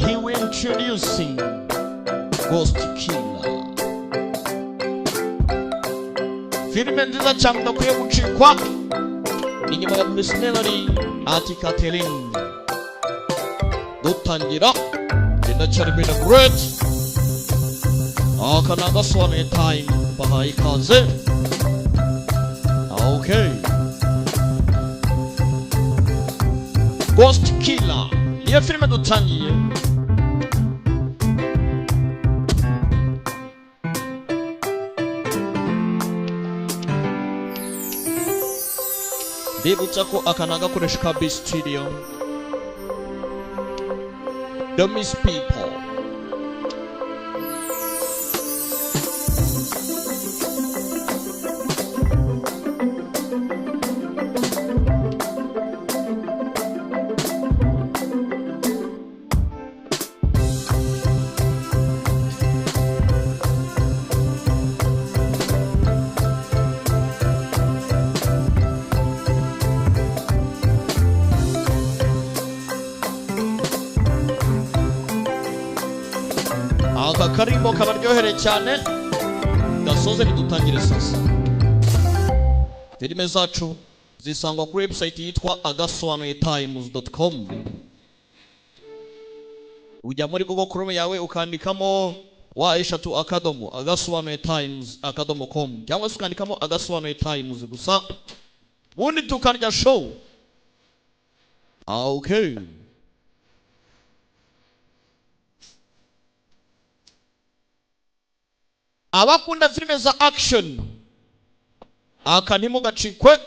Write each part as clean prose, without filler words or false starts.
He will introducing Ghost Killer. Filime nziza cyane udakwiye gucikwa. Ni nyuma ya Bruce Melody ati Catherine. Dutangira ndacyari Bena Great. Aka ni agasobanuye time bahaye ikaze. Okay. Ghost Killer niyo filime dutangiye. Ndibutsa ko aka ni agakoresho ka B Studio. Dummies People. Aka karimbo kabaryohereye cyane gasoze ntidutangire sasa. Filime zacu zisangwa kuri website yitwa agasobanuyetimes.com. Ujya muri Google Chrome yawe ukandikamo wa eshatu akadomo agasobanuyetimes akadomo com, cyangwa se ukandikamo agasobanuye times gusa, ubundi tukarya show. Okay. Abakunda filime za action aka ntimugacikwe.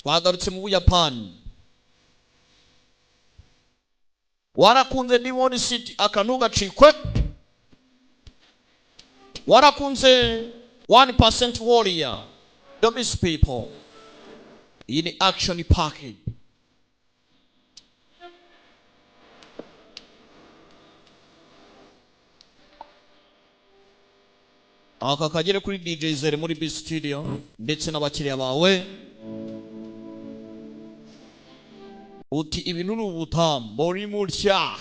Twagarutse mu Buyapani. Warakunze Demon City, aka ntugacikwe. Warakunze 1% Warrior, Don't Miss People. Iyi ni action package. Aka kagere kuri DJ Zere muri B Studio ndetse n'abakiriya bawe. Uti ibintu ni ubutamu muri mutya.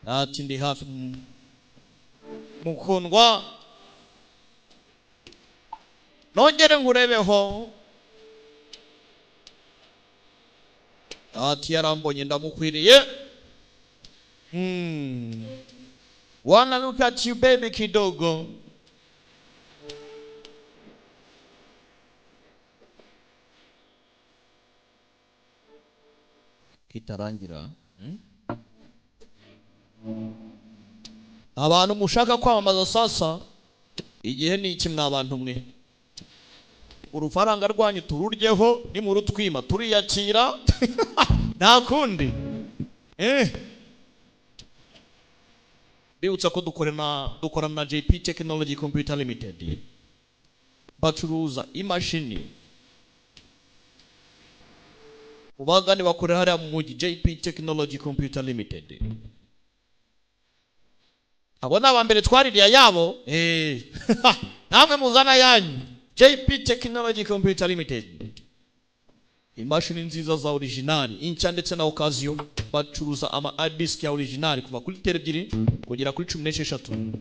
Ati ndi hafi mukundwa, nongere nkurebeho. Ati yarambonye ndamukwiriye. Wanna look at you baby kidogo. Kitarangira. Abantu mushaka kwamamaza sasa, igihe ni iki mwa bantu mwe? Urufaranga rwanyu tururyeho, nimurutwima turiyakira. Nta kundi. Bibutsa ko dukorana na JP Technology Computer Limited. Bacuruza imashini. Ubagane bakorera hariya mu mujyi, JP Technology Computer Limited. Abo ni abambere twaririya yabo. Namwe muzana yanyu. JP Technology Computer Limited. Imashini nziza za original, inshya ndetse na occasion. Bacuruza ama hard disk ya original kuva kuri tera 2 kugera kuri 16.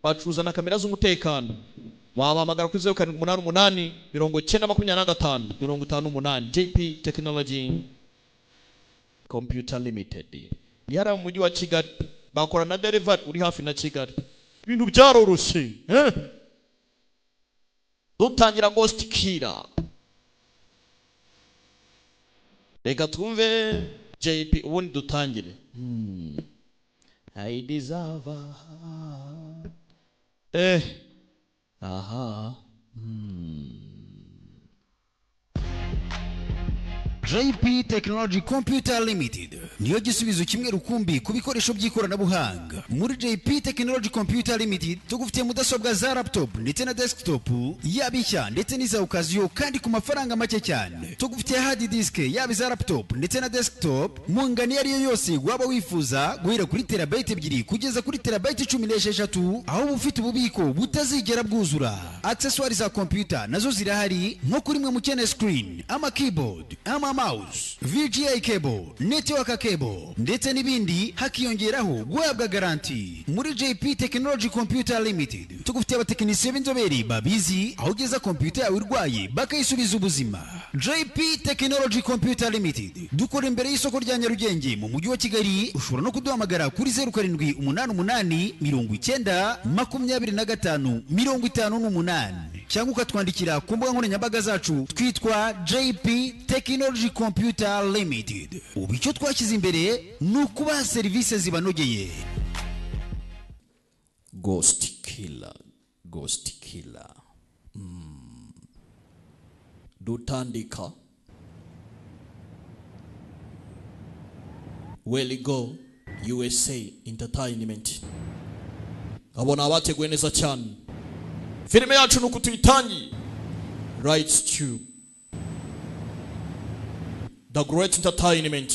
Bacuruza na kamera z'umutekano. Wabahamagara kuri 0788 90 25 58. JP Technology Computer Limited. Ni hariya mu mujyi wa Kigali. Bakora na delivery uri hafi na Kigali. Ibintu byaroroshye. Dutangira Ghost Killer. Reka twumve JP ubundi dutangire. I deserve. Aha. JP Technology Computer Limited niyo gisubizo kimwe rukumbi ku bikoresho by'ikoranabuhanga. Muri JP Technology Computer Limited tugufitiye mudasobwa za laptop ndetse na desktop, yaba ishya ndetse n'iza occasion, kandi ku mafaranga make cyane. Tugufitiye hard disk, yaba iza laptop ndetse na desktop, mu ngano iyo ari yo yose waba wifuza, guhera kuri terabyte 2 kugeza kuri terabyte 16, aho uba ufite ububiko butazigera bwuzura. Accessoires za computer nazo zirahari, nko kuri mwe mukeneye screen, ama keyboard, ama mouse, VGA cable, network cable ndetse n'ibindi, hakiyongeraho guhabwa garanti. Muri JP Technology Computer Limited tugufitiye abatekinisiye b'inzobere babizi, aho ugeza computer yawe irwaye bakayisubiza ubuzima. JP Technology Computer Limited dukora imbere y'isoko rya Nyarugenge mu mujyi wa Kigali. Ushobora no kuduhamagara kuri 0788 90 25 58, cyangwa ukatwandikira ku mbuga nkoranyambaga zacu, twitwa JP Technology Computer Limited. Ubu icyo twashyize imbere ni ukubaha serivisi zibanogeye. Ghost Killer, Ghost Killer. Dutandika Well Go USA Entertainment, abo ni abateguye neza cyane filime yacu, ni uku tuyitangiye. Right Tube, The Great Entertainment,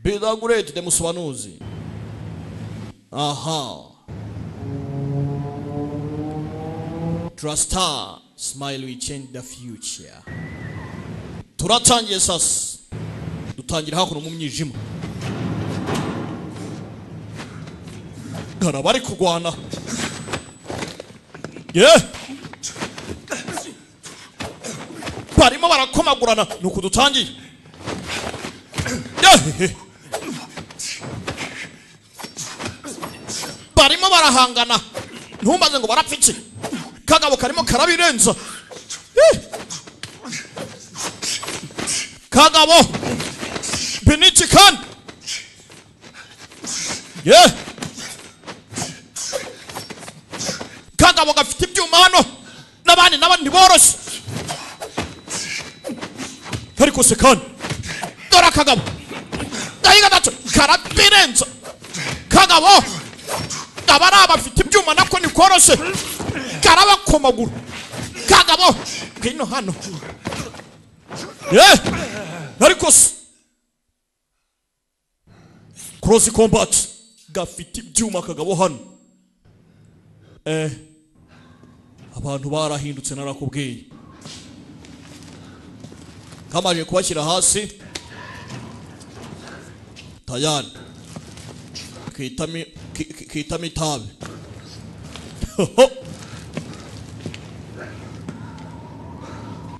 Be The Great, The Musobanuzi. Aha, Trustar Smile, we change the future. Turatangiye sasa, dutangira hakuno mu mwijima, hari abari kurwana, ye barimo barakomagurana, ni uku dutangiye. Yehehe. Barimo barahangana, ntumbaze ngo barapfa iki, kagabo karimo karabirenza. Eh! Kagabo biniki kandi ye kagabo gafite ibyuma hano n'abandi n'abandi ntiboroshye, ariko se kandi dore akagabo gahiga gato karabirenza. Kagabo aba ari abafite ibyuma, nako ntikoroshye, karabakomagura. Kagabo ngwino hano, ye ariko se cross combat gafite ibyuma kagabo hano. Abantu barahindutse, narakubwiye. Kamaje kubashyira hasi tayari, kitamo itabi.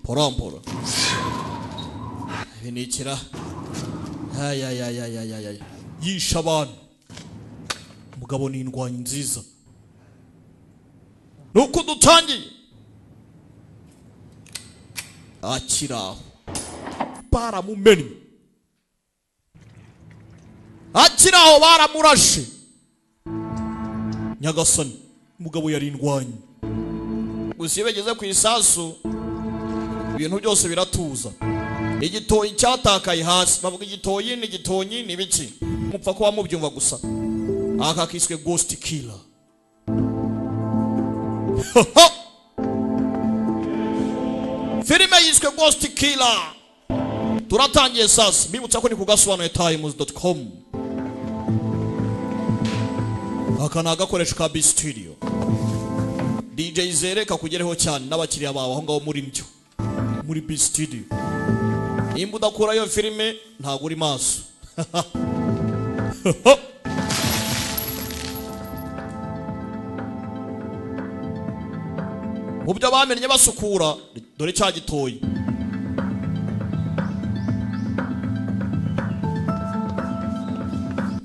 Porampora ibi ni ikira ayayayayayaya yishe abantu. Umugabo ni indwanyi nziza, nuko dutangiye akiri aho baramumennye, akiri aho baramurashe. Nyagasani, umugabo yari indwanyi gusa iyo bageze ku isasu ibintu byose biratuza. Igitoyi cyatakaye hasi, bavuga igitoyi ni igitonyi ni ibiki, mupfa kuba mubyumva gusa. Aka kiswe Ghost Killer. Filime yiswe Ghost Killer. Turatangiye sasa, mbibutsa ko ni kugasobanuye times.com. Aka ni agakoresho ka B Studio. DJ Zere kakugereho cyane n'abakiriya bawe aho ngaho muri byo, muri B Studio. Nimba udakurayo filime ntabwo uri maso. Mu byo bamennye basukura, dore cya gitoyi.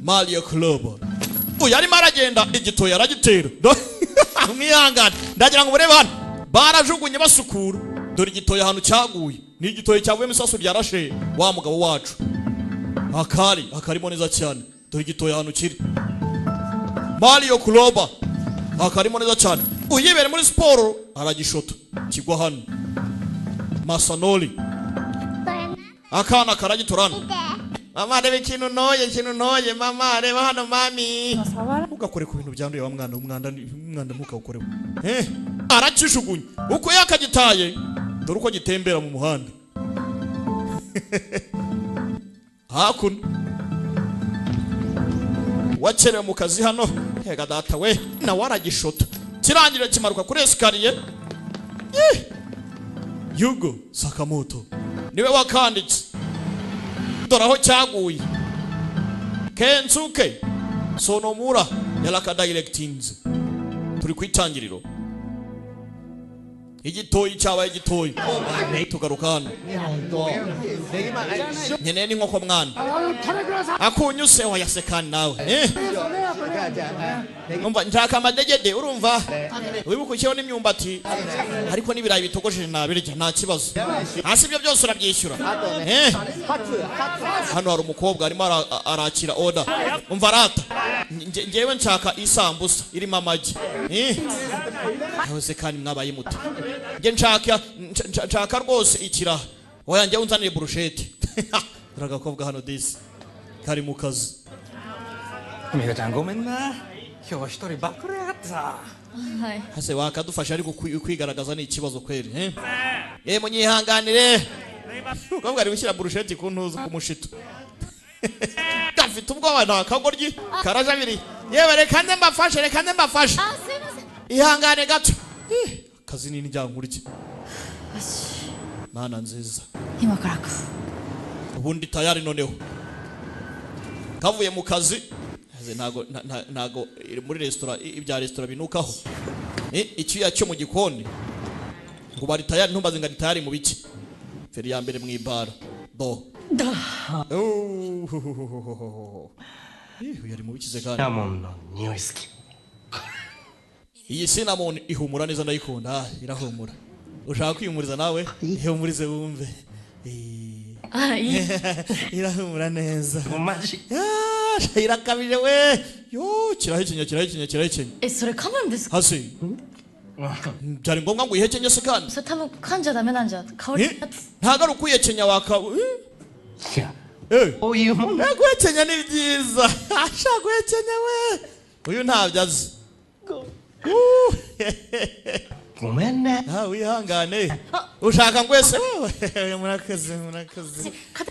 Mario Club. Uyu arimo aragenda, igitoyi aragitera. Mwihangane, ndagira ngo murebe hano. Barajugunye basukura. Dore igitoyi ahantu cyaguye. Ni igitoyi cyavuyemo isasu ryarashe wa mugabo wacu. Akari, akarimo neza cyane. Dore igitoyi ahantu kiri. Mario Club. Akarimo neza cyane. Uyibere muri siporo aragishota. Kigwa hano. Masanoli. Akana karagitorana. Mama, reba ikintu ntoye, ikintu ntoye. Mama, reba hano, mami. Ntugakore ku bintu byanduye wa mwana. Umwanda, umwanda ntukawukoreho. Arakijugunya uko yakagitaye, dore uko gitembera mu muhanda hakuno. Wakerewe mu kazi hano. Hega data we, nawe aragishota, kirangira kimaruka kuri escalier. Yugo Sakamoto niwe wakanditse. Dore aho cyaguye. Kensuke Sonomura yarakadirectinze. Turi ku itangiriro, igitoyi cyabaye igitoyi. Tugaruka hano, nkeneye n'inkoko mwana. Akunyuse wayasekani nawe, eh? Umva, nshaka amadegede, urumva, wibuka ushyireho n'imyumbati, ariko n'ibirayi bitogosheje nabirya, nta kibazo. Hasi ibyo byose urabyishyura, eh? Hano hari umukobwa arimo arakira order. Umva rata, njyewe nshaka isambusa irimo amagi, eh? Yahoze kandi mwabaye muto. Njye nshaka rwose ikiraha. Oya, njyewe unzanire burusheti. Dore agakobwa hano disi kari mu kazi. 美香ちゃんごめんな今日一人ばっくれやがってさ はい。 Hase wakadufasha, ariko kwigaragaza ni ikibazo kweri, eh? Eh, munyihanganire. Umukobwa ari gushyira burusheti ku ntuza, ku mushito. Gafite ubwoba, nta kagoryi karajabiri. Yewe, reka nze mbafashe, reka nze mbafashe. あ、すいません。 Ihangane gato. Eh, akazi ni indyankurye. Mana nziza. 今からか。 Ubundi tayari noneho kavuye mu kazi. Aze ntago ntago muri resitora, ibya resitora binukaho. Eh, icyuya cyo mu gikoni ngo bari tayari. Ntumbaze ngo ari tayari mu biki. Feri ya mbere mu ibara do. Oh. Eh, uyu ari mu bikize kandi. シナモンの匂い好き Iyi cinnamon ihumura neza, ndayikunda. Ah, irahumura. Ushaka kwihumuriza nawe? Ihumurize wumve. Eh, あ、いい。 irahumura neza. マジ Ah, irakabije we. Yo, kirahekenya, kirahekenya, kirahekenya. え、それ噛むんですか？ Hasi byari ngombwa ngo uyihekenye se kandi? それ多分噛んじゃダメなんじゃ。香り Eh, ntabwo ari ukuyekenya waka, eh? いや Eh. こういうもんだ Eh, guhekenya ni byiza. Ashaka guhekenya we, uyu ntabyo azi. ごめんね Ah, wihangane. Ushaka ngwese wewe? Murakoze, murakoze. か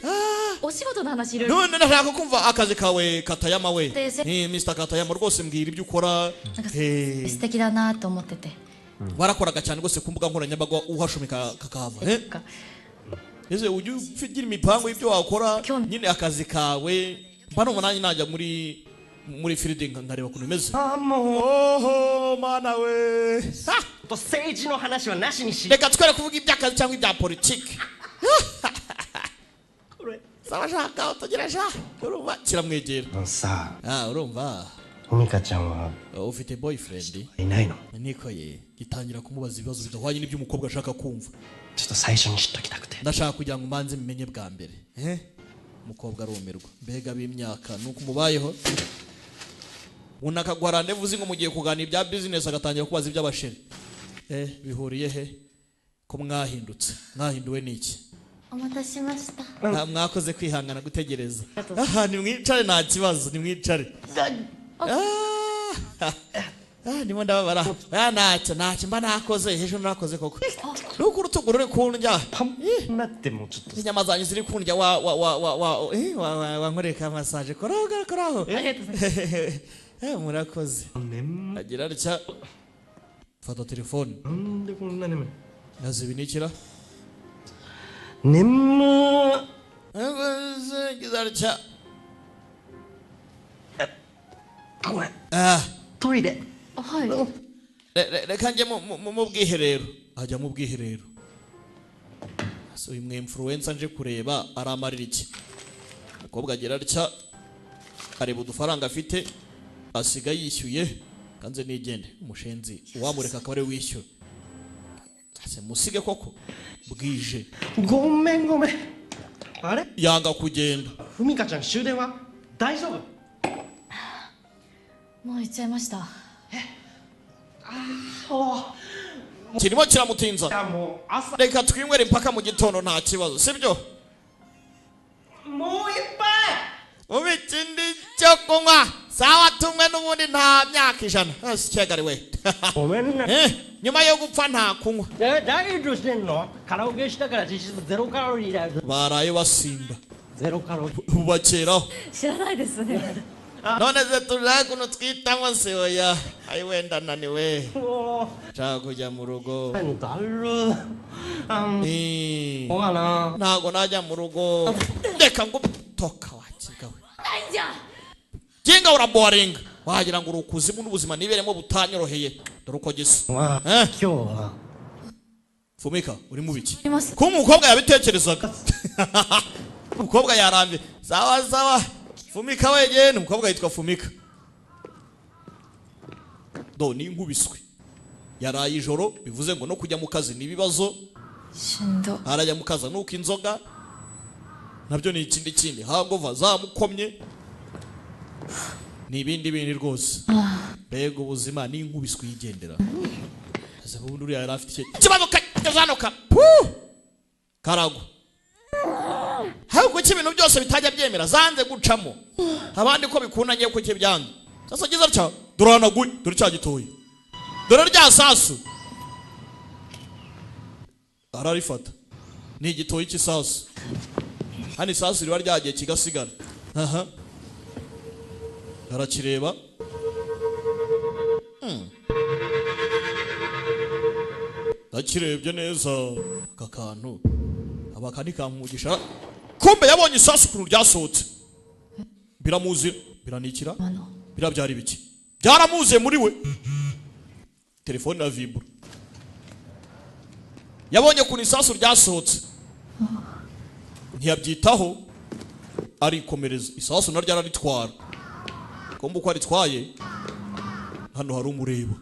お仕事の話いろいろ。 None ndashaka kumva akazi kawe, Katayama we. Ndetse- Eh, Mr Katayama, rwose mbwira ibyo ukora. なんか Eh, 素敵だなと思ってて。 Warakoraga cyane rwose ku mbuga nkoranyambaga, uhashumika kakahava, eh? か Ese ujya ugira imipango y'ibyo wakora? Cyo- Nyine akazi kawe, mba numva nanjye najya muri field nkareba ukuntu bimeze. あもう Oho, mana we. Ha! と政治の話はなしにし Reka twere kuvuga iby'akazi cyangwa ibya politiki. これ Sawa, shaka utugira sha, urumva kiramwegera. あのさ Ah, urumva. ふみかちゃんは Ufite boyfriend? いないの Niko ye, gitangira kumubaza ibibazo bidahwanye n'ibyo umukobwa ashaka kumva. ちょっと最初に知っときたくて Ndashaka kugira ngo mbanze mumenye bwa mbere, eh? Umukobwa arumirwa. Mbega b'imyaka nuko umubayeho, umuntu akaguha rendez-vous ngo mugiye kuganira ibya business, agatangira kubaza iby'abasheri. Eh, bihuriye he ko mwahindutse? Mwahinduwe n'iki? お待たせしました。 Ah, mwakoze kwihangana gutegereza. Aha nimwicare, nta kibazo, nimwicare. Ah, ah, ndimo ndababara. Ah, ntacyo, ntacyo mba nakoze ejo, nakoze koko. Nuko urutugu ruri kundya. パンになってもうちょっと Inyama zanjye ziri kundya. Wa wa wa wa wa, eh, wa wa wankoreye ka massage. Koraho, koraho. ありがとうございます。 Eh, murakoze. 眠 Agira atya, fata telefone. なんでこんな眠い Yazibinikira. 眠 Agize atya. ごめん Ah. トイレ あ、はい。 Reka njye mu bwiherero. Ajya mu bwiherero. So uyu mwe influencer nje kureba aramarira iki? Umukobwa agira atya, areba udufaranga afite asiga yishyuye. Kanze nigende. Umushenzi uwamureka akaba ariwe wishyura. Ase musige koko bwije. ごめんごめんあれ Yanga kugenda. ふみかちゃん終電は大丈夫 もう行っちゃいました。 Kirimo kiramutinza. じゃあもう朝 Reka twinywere impaka mu gitondo, nta kibazo, sibyo? Mu ikindi cyo kunywa. Sawa, tumwe n'ubundi nta myaka 100. Cyagari we. ごめんね。 Nyuma yo gupfa nta kunywa. え、ダイエットしてんの？カラオケしたから実質ゼロカロリーだよ。 Baraye basimba. ゼロカロリー。 Bubakeraho. 知らないですね。 None se turi kuno twitamo se? Oya, ayi, wenda naniwe, も nshaka kujya mu rugo. うだる。あん そうかな。 Ntago najya mu rugo, reka ngo toka wakiga we. ないじゃん。 Jinga uraboringa, wagira ngo uri ukuzimu n'ubuzima niberemo butanyoroheye. Dore uko gisa. まあ Eh? 今日は Fumika, uri mu biki? います。 Ko umukobwa yabitekerezaga, umukobwa yarambye. Sawa sawa, Fumika wegene. Umukobwa yitwa Fumika. Do ni inkubiswe, yaraye ijoro, bivuze ngo no kujya mu kazi ni ibibazo. しんど。 Arajya mu kazi nuko inzoga nabyo ni ikindi kindi, hagova zamukomye, ni ibindi bindi rwose. Mbega ubuzima, ni inkubiswe yigendera. Ese ubundi uriya yari afite iki kibazo? Kageze hano ka Puh! Karagwa ahubwo kuki ibintu byose bitajya byemera, zanze gucamo abandi ko bikundanye, kuki byanze? Sasa giza atya, dore hanaguye, dore cya gitoyi, dore rya sasu ararifata. Ni igitoyi cy'isasu. Hano isasu riba ryagiye kigasigara. Aha arakireba. Ndakirebye neza aka kantu, aba ni kamugisha. Kumbe yabonye isasu ukuntu ryasohotse, biramuzira, biranikira, birabyara ibiki, byaramuziye muri we. Telefone na vibura. Yabonye ukuntu isasu ryasohotse, ntiyabyitaho, arikomereza. Isasu naryo araritwara. Kumbe uko aritwaye, hano hari umureba.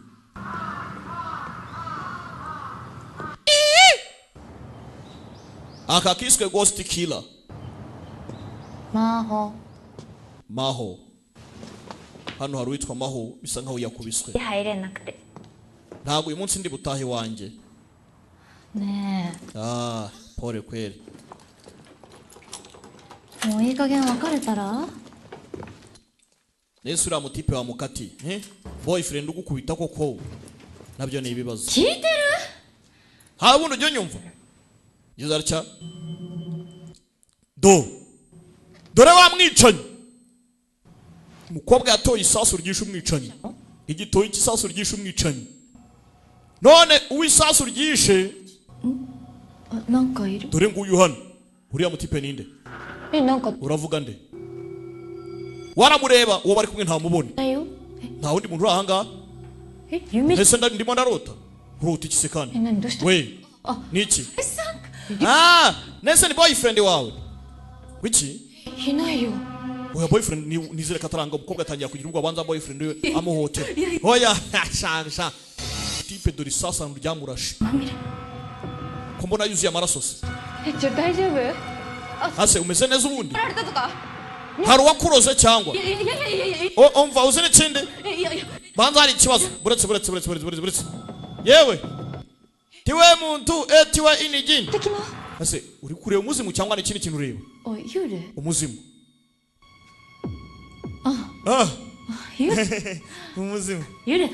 Aka kiswe ghost killer. 魔法。 Maho, hano hari uwitwa Maho, bisa nkaho yakubiswe. 入れなくて。 Ntabwo uyu munsi ndi butahe wanjye. ね。 Ah, pole kweli. え、もういい加減別れたら？ Nese uriya mutipe wa mukati, eh? Boyfriend ugukubita koko nabyo ni ibibazo. 聞いてる？ Ha, bundi ujya unyumva ngeze atya, do dore wa mwicanyi. Umukobwa yatoye isasu ryishe umwicanyi, igitoyi cy'isasu ryishe umwicanyi. None uw'isasu ryishe あ、なんかいる。 Dore nguyu hano, uriya mutipe ninde? え、なんか Uravuga nde? Waramureba, uwo bari kumwe ntamubone. だよ。 Nta wundi muntu uri ahangaha. え、夢。 Ese ndimo ndarota? Urota iki se kandi? え、何？どうした？ We. あ。 Niki? さん。 Ah, nese ni boyfriend wawe wiki? いないよ。 Oya, boyfriend ni nizere ko ataranga. Umukobwa atangira kugira ubwo abanza boyfriend we amuhotera. Oya, sha sha tipe, dore isasu ahantu ryamurashe, ko mbona yuzuye amaraso se? え、ちょ、大丈夫？ Ase umeze neza ubundi? られたとか？ Hari uwakuroze cyangwa? いやいやいやいやいや。 O, umva, uzi n'ikindi? いやいや。 Banza hari ikibazo. Buretse, buretse, buretse, buretse, buretse, buretse. Yewe tiwe muntu e tiwe inigini. 的な。 Ese uri kureba umuzimu cyangwa ni ikindi kintu ureba? おい、幽霊。 Umuzimu. あ。 Ah. 幽霊。 Umuzimu. 幽霊。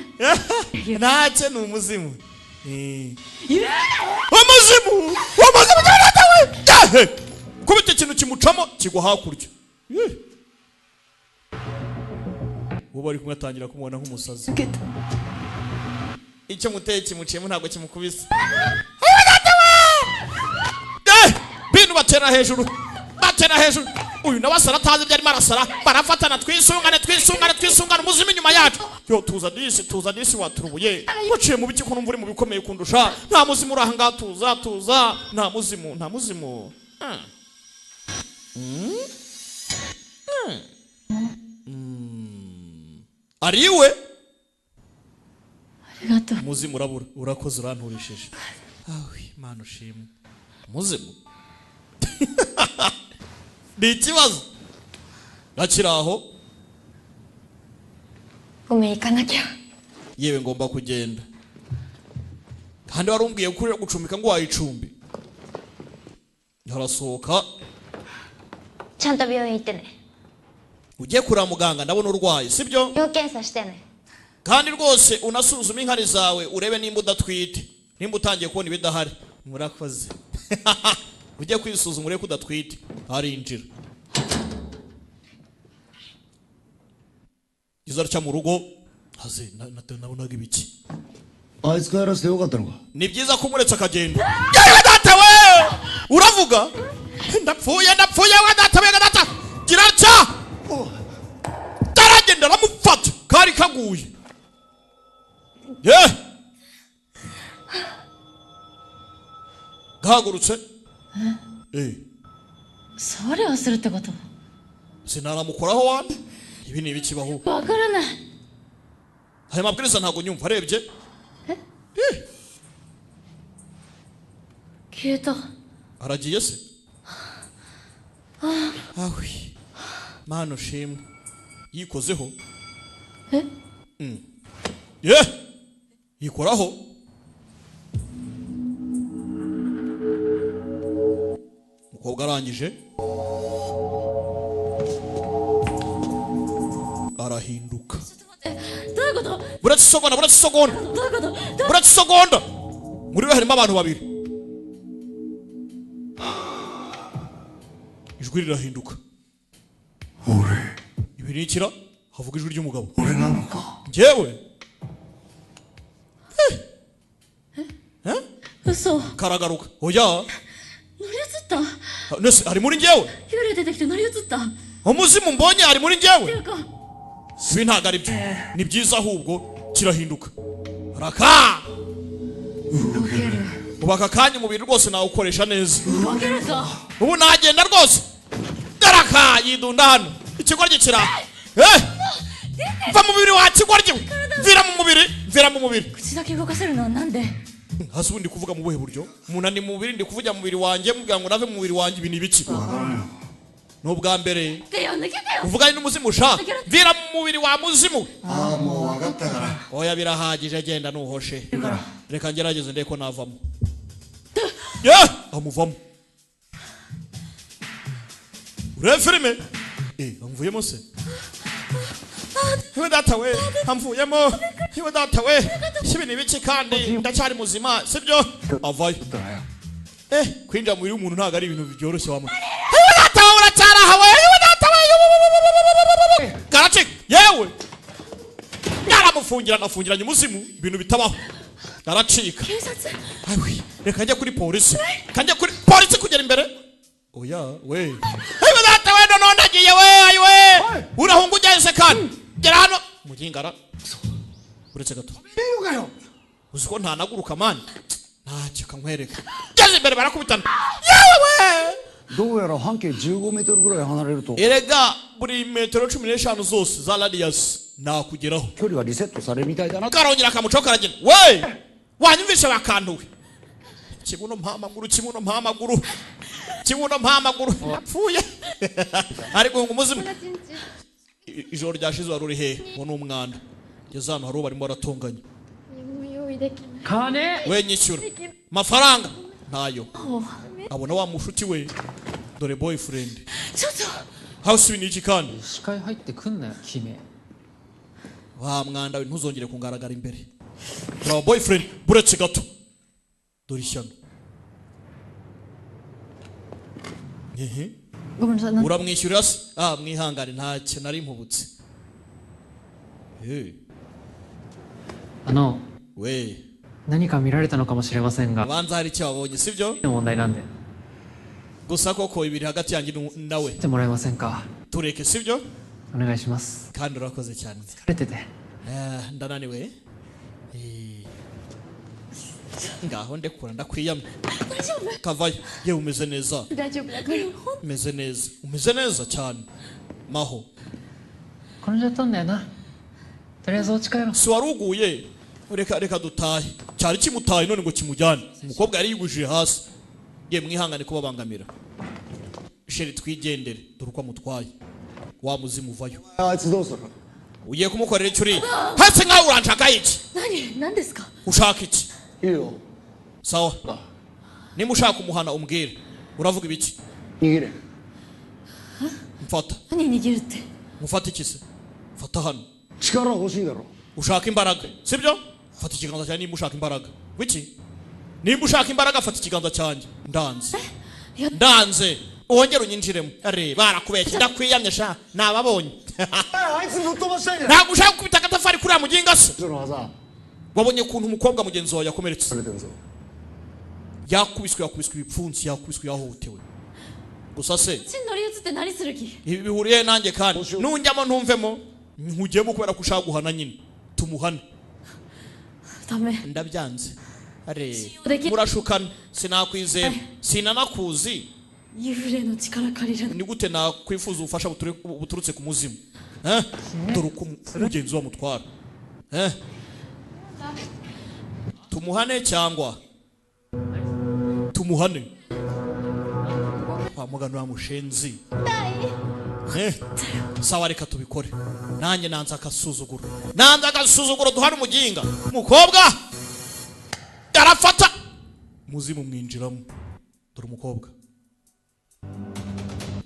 Ntacyo, ni umuzimu. Umuzimu, umuzimu cyane. Kubita ikintu kimucamo, kigwa hakurya. Eh. Uwo bari kumwe atangira kumubona nk'umusazi. Icyo muteye kimuciyemo, ntabwo kimukubise. Eh! Bintu batera hejuru, batera hejuru. Uyu nawe asara atazi ibyo arimo arasara. Barafatana, twisungane, twisungane, twisungane, umuzimu inyuma yacu. Yo, tuza disi, tuza disi, waturubuye waciye mu biki? Ko numva uri mu bikomeye kundusha? Nta muzimu uri ahangaha, tuza, tuza, nta muzimu, nta muzimu. Ari iwe. ありがとう。 Umuzimu urabura. Urakoze, uranturishije. Awe Imana ushimwe. Umuzimu ni ikibazo gakiri aho. ごめん、行かなきゃ。 Yewe, ngomba kugenda. Kandi wari umbwiye ko uri gucumbika ngo wayicumbi. Harasohoka. ちゃんと病院行ってね。Ugiye kureba muganga, ndabona urwaye, sibyo? 尿検査してね。 Kandi rwose unasuzume inkari zawe, urebe nimba udatwite, nimba utangiye kubona ibidahari. Murakoze. Ujye kwisuzuma urebe ko udatwite. Arinjira, izo araca mu rugo haze nabonaga ibiki. あいつ帰らせてよかったのか。 Ni byiza ko umuretse akagenda. Yewe data we, uravuga ndapfuye, ndapfuye we data we, data gira atya, taragenda aramufata, kari kaguye ye gahagurutse. Eh, それをするってこと。 sinaramukoraho wande. Ibi ni ibikibaho? わからない。 Aya mabwiriza ntabwo nyumva. Arebye. 消えた。 Aragiye se? Awi mana ushimwe, yikozeho. え。 Ye yikoraho. Umukobwa arangije arahinduka. どういうこと？ Buretse isogonda, buretse isogonda. どういうこと？ Buretse isogonda, muri we harimo abantu babiri. Ijwi rirahinduka. Ibi ni ikira havuga ijwi ry'umugabo. 俺なのか。 Njyewe. 嘘。 Karagaruka. Oya. 乗り移った。 Nese ari muri njyewe? 幽霊出てきて乗り移った。っ Umuzimu mbonye ari muri て njyewe. いうか、 Ibi ntabwo ari byo, ni byiza ahubwo kirahinduka raka. Ubu aka kanya umubiri rwose nawukoresha neza. 動けるぞ。 Ubu nagenda rwose. Daraka yidunda hano, ikigoryi kira. Eh! Va mu mubiri wa kigoryi we! Mvira mu mubiri, mvira mu mubiri. 口だけ動かせるのはなんで？ Hasi ubu ndi kuvuga mu buhe buryo? Umuntu ni mu mubiri, ndi kuvugira mu mubiri wanjye, mubwira ngo nave mu mubiri wanjye. Ibi ni ibiki? Ni ubwa mbere 出てよ、抜けてよ。 uvuganye n'umuzimu ushaka. Mvira mu mubiri wa muzimu we. ああ、もう分かったから。 Oya, birahagije, genda nuhoshe. Reka ngerageze ndebe ko navamo. Ye amuvamo. Urebe filime. Eh, amvuyemo se? Iwe data we, amvuyemo. Iwe data we, ibi ni ibiki? Kandi ndacyari muzima, sibyo? Avayo. Eh, kwinjira mu mubiri w'umuntu ntabwo ari ibintu byoroshye wa muntu. Iwe data we, uracyari aha we? Iwe data we, karacika yewe, yaramufungira, agafungiranye umuzimu, ibintu bitabaho, aracika. 警察。 Awi, reka njye kuri polisi, kanjye kuri polisi kugera imbere. Oya we, ayiwe data we, noneho ndagiye we. Ayiwe, urahunga ugeze kandi gera hano mugingara. Uretse gato, uzi ko ntanaguruka mani? Ntacyo, kankwereka. Ngeze imbere barakubitana, yewe we. どうやら半径15メートルぐらい離れると Erega buri metero 15 zose za radius nakugeraho. 距離がリセットされるみたいだな。 Karongera akamucaho, karagenda we. Wanyumvishe bakantuwe? Kibuno mpamaguru, kibuno mpamaguru, kibuno mpamaguru, yapfuye ari guhunga umuzimu. Ijoro ryashize wari uri hehe? Ngo ni umwanda. Ngeze hano hari uwo barimo baratonganya. もう用意できない。 We nyishyura amafaranga ntayo abona wa mushuti we. Dore boyfriend. ちょっと。 House ibi ni iki kandi? 視界入ってくんなよ、君。 Wa mwanda we, ntuzongere kungaragara imbere. Turaba boyfriend. Buretse gato, dore ishyano. Ehe. ごめんなさい。 Uramwishyurira se? Ah, mwihangane, ntacyo, nari mpubutse. Eh, あの、 we. 何か見られたのかもしれませんが、 Abanza hari icyo wabonye, sibyo? の問題なんで、 Gusa koko ibiri hagati yanjye nawe. 来てもらえませんか？ Tureke, sibyo? お願いします。 Kandi urakoze cyane. 疲れてて。 Eh, ndananiwe. Eh, ngaho ndekura, ndakwiyamye. Kavayo. Yewe, umeze neza? 大丈夫だから。 Umeze neza, umeze neza cyane, maho. 転んじゃったんだよな。とりあえずお家帰ろう。 Si wari uguye? Reka reka dutahe. Cyari kimutaye none ngo kimujyane. Umukobwa yari yigujije hasi. Ye, mwihangane kubabangamira. Chéri, twigendere. Dore uko amutwaye wa muzimu uvayo. あいつどうする？ Ugiye kumukorera icyo uriye hasi nkawe? Uranshaka iki? 何何ですか？ Ushaka iki? いいよ。 Sawa, nimba ushaka umuhana umbwire. Uravuga ibiki? 逃げれ。 Mfata. 何、逃げるって。Mufate iki se? Fata hano. 力欲しいだろ。 Ushaka imbaraga, sibyo? Fata ikiganza cyanjye nimba ushaka imbaraga. Wiki? Nimba ushaka imbaraga fata ikiganza cyanjye. Ndanze. Ndanze. Wongere unyinjiremo. Are barakubeshye ndakwiyamye sha nababonye. あいつぶっ飛ばしたいんだ。 Ntabwo ushaka gukubita agatafari kuriya muginga se? その技。 Wabonye ukuntu umukobwa mugenzi wawe yakomeretse. Yakubiswe, yakubiswe ibipfunsi, yakubiswe, yahohotewe. Gusa se こっちに乗り移って何する気 ibi bihuriye nanjye kandi nunjyamo ntumvemo nkugiyemo kubera ko ushaka guhana nyine tumuhane. ダメ。 Ndabyanze. Are murashukana sinakwizera sinanakuzi. 幽霊の力借りるの Ni gute nakwifuza ubufasha buturutse ku muzimu? Dore uko mugenzi we amutwara. Tumuhane cyangwa tumuhane kwa muganga wa mushenzi. Sawa reka tubikore. Nanjye nanze akasuzuguro, nanze agasuzuguro. Duhane umuginga umukobwa arafata muzimu mwinjiramo. Dore umukobwa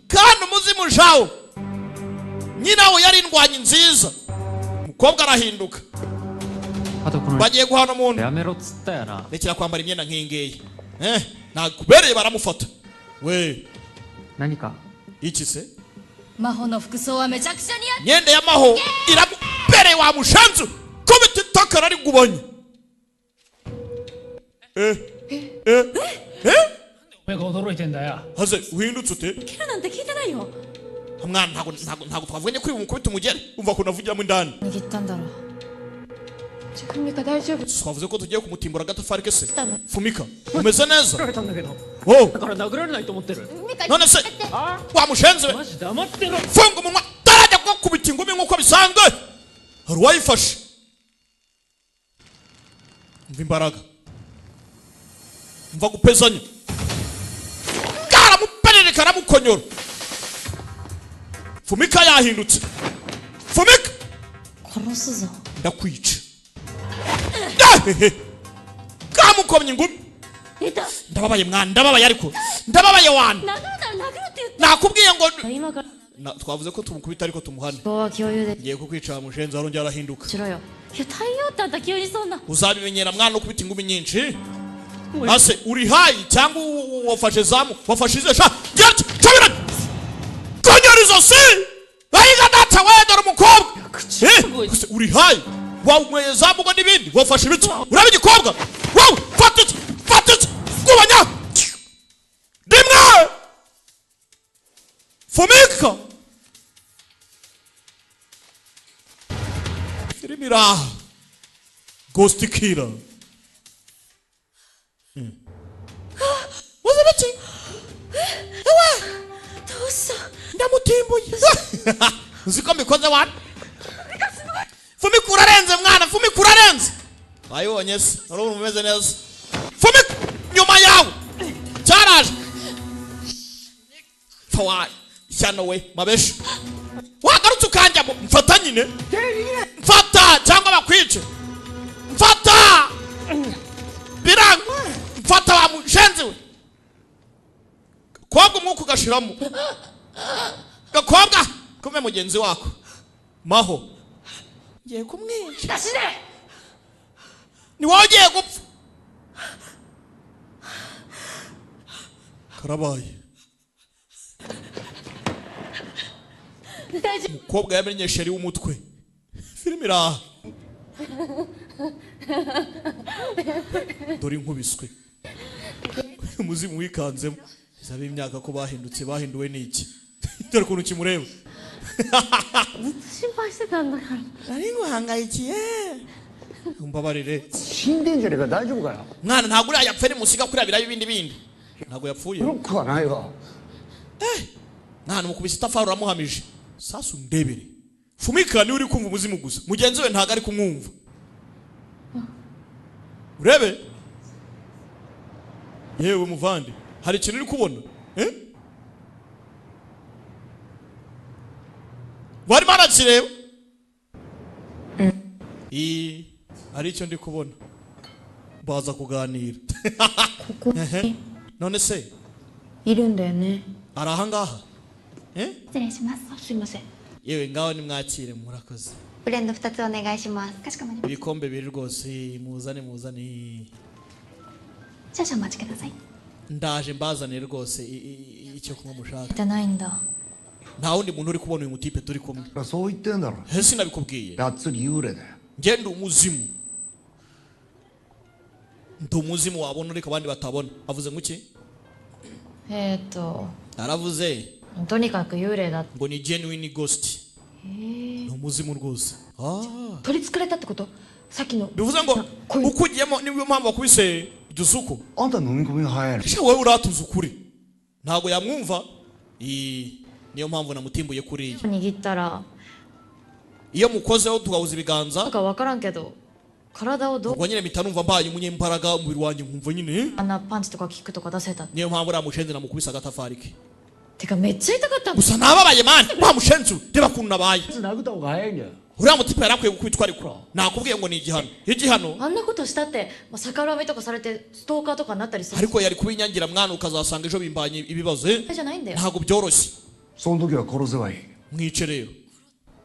kandi umuzimu jawo nyina we yari indwanyi nziza. Umukobwa arahinduka. Bagiye guhana umuntu. Rekera kwambara imyenda nk'ingiyi. Nakubereye baramufata. We iki se? 魔法の服装はめちゃくちゃ似合っ Imyenda ya maho iramubereye wa mushanzu. Kubita itaka ararigubanya. Haze uhindutse ute? てるなんて聞いてないよ。 Mwana ntago ntago ntago twavuganye kuri bumukubita umugere. Umva ko navugiramo indani. 握ったんだろう。じゃあ文香大丈夫。 Twavuze ko tugiye kumutimbura agatafari ke se? Fumika umeze neza? られたんだけど。 Wowe だから殴られないと思ってる。 none se wa mushenzi we マジ黙ってろ。 funga umunwa tarajya kugukubita ingumi nk'uko bisanzwe. Hari uwayifashe. Umva imbaraga, umva gupezanya. Karamuperereka aramukonyora. Fumika yahindutse. Fumika 殺すぞ。 ndakwica. Kamukomye ingumi. 痛っ。 Ndababaye mwana, ndababaye ariko ndababaye wana. 殴るなら殴るって言っ Nakubwiye ngo た今から。 Twavuze ko tumukubita ariko tumuhane. ここは共有で Ngiye kukwica mushenzi arongera arahinduka. しろよ。いや対応ってあんた急にそんな。 Uzabimenyera mwana ukubita ingumi nyinshi. Ase uri hayi cyangwa wafashe zamu wafashe ize sha cyabira konyora izosi ayiga data we dore umukobwa. Ase uri hayi wanyweye zamu ngo n'ibindi wafashe ibiki uraba igikobwa wowe fata iki fata iki kubanya rimwe Fumika filimi iraha Ghost Killer. Waza baki? Ewa! どうした。 Ndamutimbuye. Uzi ko mbikoze wana? Fumika urarenze mwana, Fumika urarenze. Wayibonye se? Urabona umeze neza. Fumika nyuma yawe. Cyaraje. Fawa ishyano we mabesha. Wagarutse ukanjyamo mfata nyine. Mfata cyangwa bakwice. Mfata! Biranga. Mfata wa mushenzi we. Gakobwa umwuka ugashiramo. Gakobwa kumbe mugenzi wako. Maho. Ngiye kumwica. Ni wowe ugiye gupfa. Karabaye. 大丈 Umukobwa yamenye sheri w'umutwe. Filimi iraha. Dore inkubiswe. Umuzimu wikanzemo. Izabe imyaka ko bahindutse bahinduwe n'iki? Dore ukuntu kimureba. 夫ずっと心配してたんだから。 Nari nguhangayikiye. Umbabarire. 死んでんじゃねえか大丈夫かよ。 Mwana ntabwo uriya yapfa ari musiga kuriya birayo ibindi bindi. Ntabwo yapfuye. ブロックはないわ。 Mwana mukubise itafari uramuhamije. Sasa undebere. Fumika niwe uri kumva umuzimu gusa. Mugenzi we ntabwo ari kumwumva. Urebe. Yewe muvandi, hari ikintu uri kubona? Barimo arakireba. Hari icyo ndi kubona. Baza kuganira. ここに None se いるんだよね。 ari aha ngaha? 失礼します。すいません。Yewe, ngaho nimwakire, murakoze. ブレンド2つお願いします。かしこまりまし Ibikombe bibiri rwose, muzane muzane. た。少々お待ちください。 Ndaje mbazane rwose icyo kunywa mushaka. じゃないんだ。 Nta wundi muntu uri kubona uyu mutipe turi kumwe. そう言ってんだろ。 He, sinabikubwiye? がっつり幽霊だよ。 Njye ndi umuzimu, ndi umuzimu wabona ariko abandi batabona. Avuze ngo iki? Aravuze とにかく幽霊だ。 ngo ni genuine ghost, ni umuzimu rwose. Ah. 取り憑かれたってこと、さっきの。 Bivuze ngo ukugiyemo, niyo mpamvu wakubise idusuku. あんた飲み込みが早いの。 Sha, wowe uratuza ukuri, ntabwo yamwumva. Niyo mpamvu namutimbuye kuriya. 握ったら Iyo mukozeho tugahuza ibiganza, なんか分からんけど、体をどう ubwo nyine mpita numva mbaye umunyembaraga, umubiri wanjye nkumva nyine. あんなパンチとかキックとか出せた。 Niyo mpamvu uriya mushenzi namukubise agatafari ke. てか、めっちゃ痛かった。 Gusa nababaye man, wa mushenzi we, reba ukuntu nabaye. 殴った方が早いんだよ。 Uriya mutipe yari akwiye gukubitwa, ariko nakubwiye ngo ni igihano, igihano. あんなことしたって、まあ、逆恨みとかされてストーカーとかになったりする。 Ariko yari kubinyangira mwana, ukazasanga ejo bimbanye ibibazo, eh? じゃないんだよ。 Ntabwo byoroshye. その時は殺せばいい。 Mwice rero,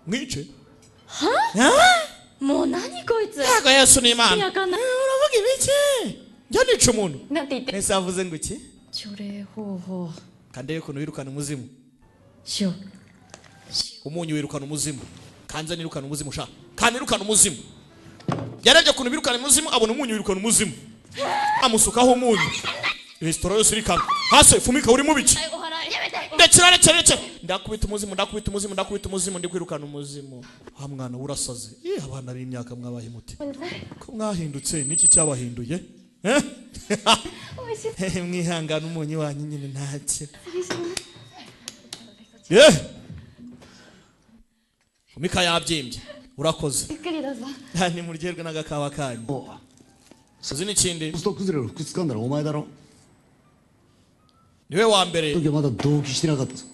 mwice. もう何こいつ。 Ntabwo, Yesu ni 意 Imana. 味わかんない。 Uravuga ibiki? Njya nica umuntu? なんて言って。 Ese avuze ngo iki? 除霊方法。 Kandebe ukuntu wirukana umuzimu. 塩。 Umunyu wirukana umuzimu. Kanze nirukana umuzimu sha, kanirukana umuzimu. Yarebye ukuntu birukana umuzimu, abona umunyu wirukana umuzimu, amusukaho umunyu, resitora yose irikanga hasi. Fumika, uri mu biki? お払いやめて。 Ndekera, rekera, rekera! Ndakubita umuzimu, ndakubita umuzimu, ndakubita umuzimu, ndi kwirukana umuzimu. Ha mwana we, urasaze. Ih, abana b'imyaka mwabaye muti ko mwahindutse? Niki cyabahinduye? Eh? Mwihangana, umunyu wanyu nyine ntacyo. Eh, Fumika yabyimbye. Urakoze. ゆっくりどうぞ。 Nimuryoherwe n'agakawa kanyu. Uzi n'ikindi? スト崩れを服掴んだらお前だろ。 Niwe wa mbere. 時はまだ同期してなかったぞ。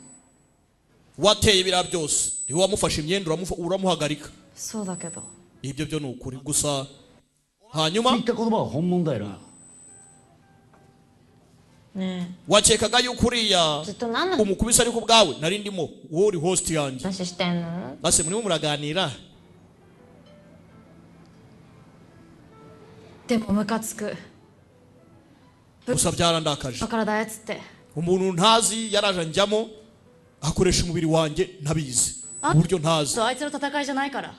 Wateye biriya byose, niwe wamufashe imyenda, uramuhagarika. そうだけど。 Ibyo byo ni ukuri gusa hanyuma 言った言葉は本物だよな。 ね Wakekaga yuko uriya え、ずっと何の umukubise, ariko ubwawe nari ndimo, wowe uri host yanjye. 話してんの？ Base murimo muraganira. でもムカつく。 Gusa byarandakaje. だからだやつって。 Umuntu ntazi yaraje anjyamo, akoresha umubiri wanjye ntabizi uburyo ntazi. そう、あいつの戦いじゃないから。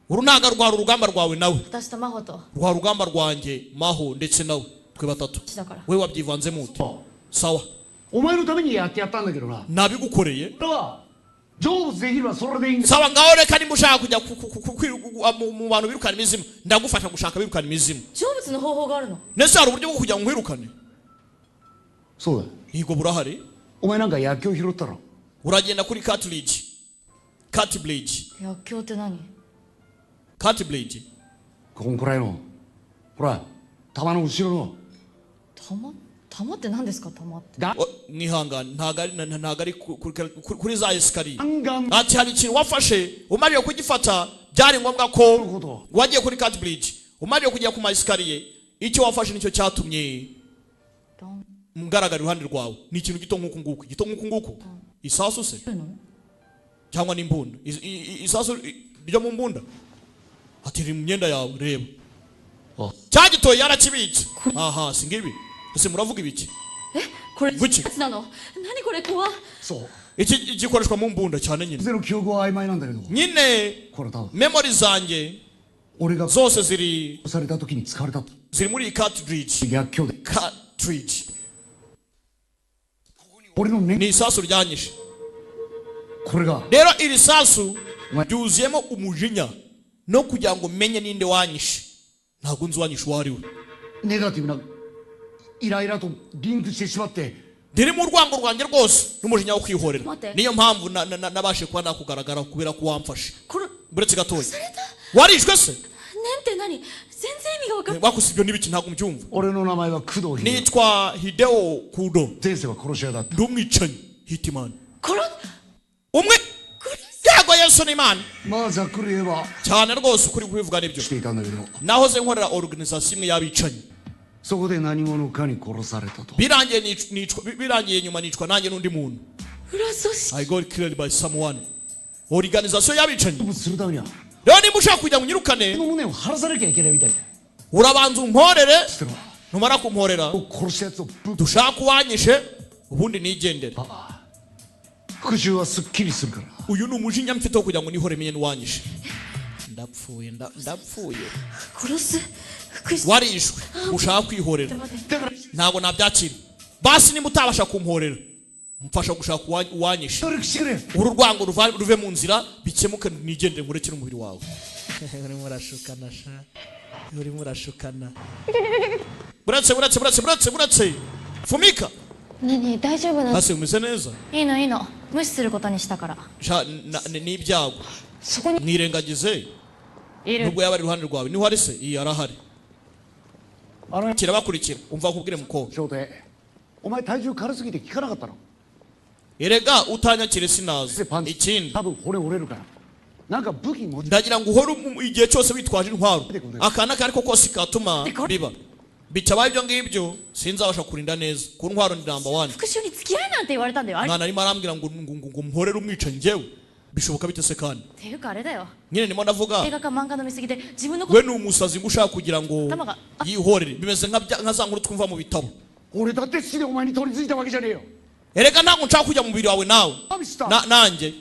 Uru ntabwo rwari urugamba rwawe nawe. 私と真帆と。 Rwa rugamba rwanjye, Maho ndetse nawe, twe batatu. だから。 We wabyivanzemo ute? Sawa. お前のためにやってやったんだけどな。 Nabigukoreye. だが成仏できればそれでいいんだ。 Sawa, ngaho reka, nimba ushaka kujya mu bantu birukana imizimu, ndagufasha gushaka birukana imizimu. 成仏の方法があるの？ Ndetse hari uburyo bwo kugira ngo nkwirukane? そうだよ。 Yego, burahari. お前なんか薬莢拾ったろ。 Uragenda kuri cartridge, cartridge. 薬莢って何？ Cartridge. こんくらいの、ほら、玉の後ろの。 玉？玉って何ですか、玉って。 だ。 O, mwihangane, ntabwo ari ntabwo ari kuri za escalier. 弾丸。 Ati hari ikintu wafashe, umariye kugifata byari ngombwa ko wagiye kuri cartridge, umariye kujya ku ma escalier, icyo wafashe nicyo cyatumye ngaragara iruhande rwawe. Ni ikintu gito nk'uku nguku, gito nk'uku nguku. Isasu se cyangwa n'imbunda? Isasu ryo mu mbunda. Ati riri mu myenda yawe, reba. Cyagitoye yarakibitse. Aha, si ngibi ese? Muravuga ibiki? これ Guki? やつなの？何これ、怖っ。 そう。 Iki gikoreshwa mu mbunda cyane nyine. ゼロ記憶は曖昧なんだけど、 Nyine これ多分 memory zanjye 俺が zose ziri された時に使われた ziri muri iyi cartridge. 薬莢で、 Cartridge. 俺のね。 Ni isasu ryanyishe. これが Rero iri sasu ryuzuyemo umujinya no kugira ngo menye ninde wanyishe. Ntabwo nzi uwanyishe uwo ari we. ネガティブなイライラとリンクしてしまって、 Ririmo urwango rwanjye rwose n'umujinya wo kwihorera. Mate. Niyo mpamvu nabashe kuba nakugaragara kubera ko wamfashe. これ Buretse gatoya, warishwe se? 念って何？全然意味が分かん。 Bakusi, ibyo n'ibiki? Ntabwo mbyumva. 俺の名前は工藤秀 Nitwa Hideo Kudo. 前世は殺し屋だった。 Ndi umwicanyi, hitman. 殺 Umwe, yego, Yesu ni Imana. まあざっくり言えば Cyane rwose, ukuri kubivuga nibyo. していたんだけど、 Nahoze nkorera organisation imwe y'abicanyi. そこで何者かに殺されたと。 Birangiye nicwa, birangiye nyuma nicwa nanjye n'undi muntu. 裏組織？ I got killed by someone. Organisation y'abicanyi. するためには Rero nimba ushaka kugira ngo unyirukane, 無念を晴らさなきゃいけないみたいだ。 urabanza umporere, numara kumporera 殺したやつをぶっ dushake uwanyishe, ubundi nigendere. 復讐はすっきりするから。 Uyu ni umujinya mfite wo kugira ngo nihore menye n'uwanyishe. Ndapfuye, ndapfuye. 殺す復讐。 Warishwe ushaka kwihorera, ntabwo nabyakira. Basi nimba utabasha kumporera, mfasha gushaka uwanyishe, 努力してくれ。 uru rwango ruve mu nzira, bikemuke, nigendere, nkurekere umubiri wawe. Urimo urashukana sha, urimo urashukana. Buretse, buretse, buretse, buretse, buretse, Fumika. 何、大丈夫なの？ Hasi umeze neza? いいのいいの、無視することにしたから。 Sha, ni ibyago. そこに Mwirengagize. いる。 Nubwo yaba ari iruhande rwawe, niho ari se? Iyi arahari. あの Kirabakurikira. Umva nkubwire mukobwa. 翔太、お前体重軽すぎて効かなかったの。 Erega utanyakire sinaza. パンチ Ikindi, 多分骨折れるから、なんか武器持ち ndagira ngo uhore igihe cyose witwaje intwaro, akana ako ariko kose katuma biba bitabaye ibyo ngibyo, sinzabasha kurinda neza ku ntwaro ni number one. 復讐に付き合いなんて言われたんだよ。あれっ Mwana arimo arambwira ngo mporere umwicanyi njyewe, bishoboka bite se kandi? ていうかあれだよ。 Nyine ndimo ndavuga. 映画か漫画の見過ぎで自分のこ We と ni umusazi ngo ushaka kugira ngo 頭があ yihorere, bimeze nka za nkuru twumva mu bitabo. 俺だって好きでお前に取り付いたわけじゃねえよ。 Erega ntabwo nshaka kujya mu mubiri wawe nawe. サービスだ。 Nanjye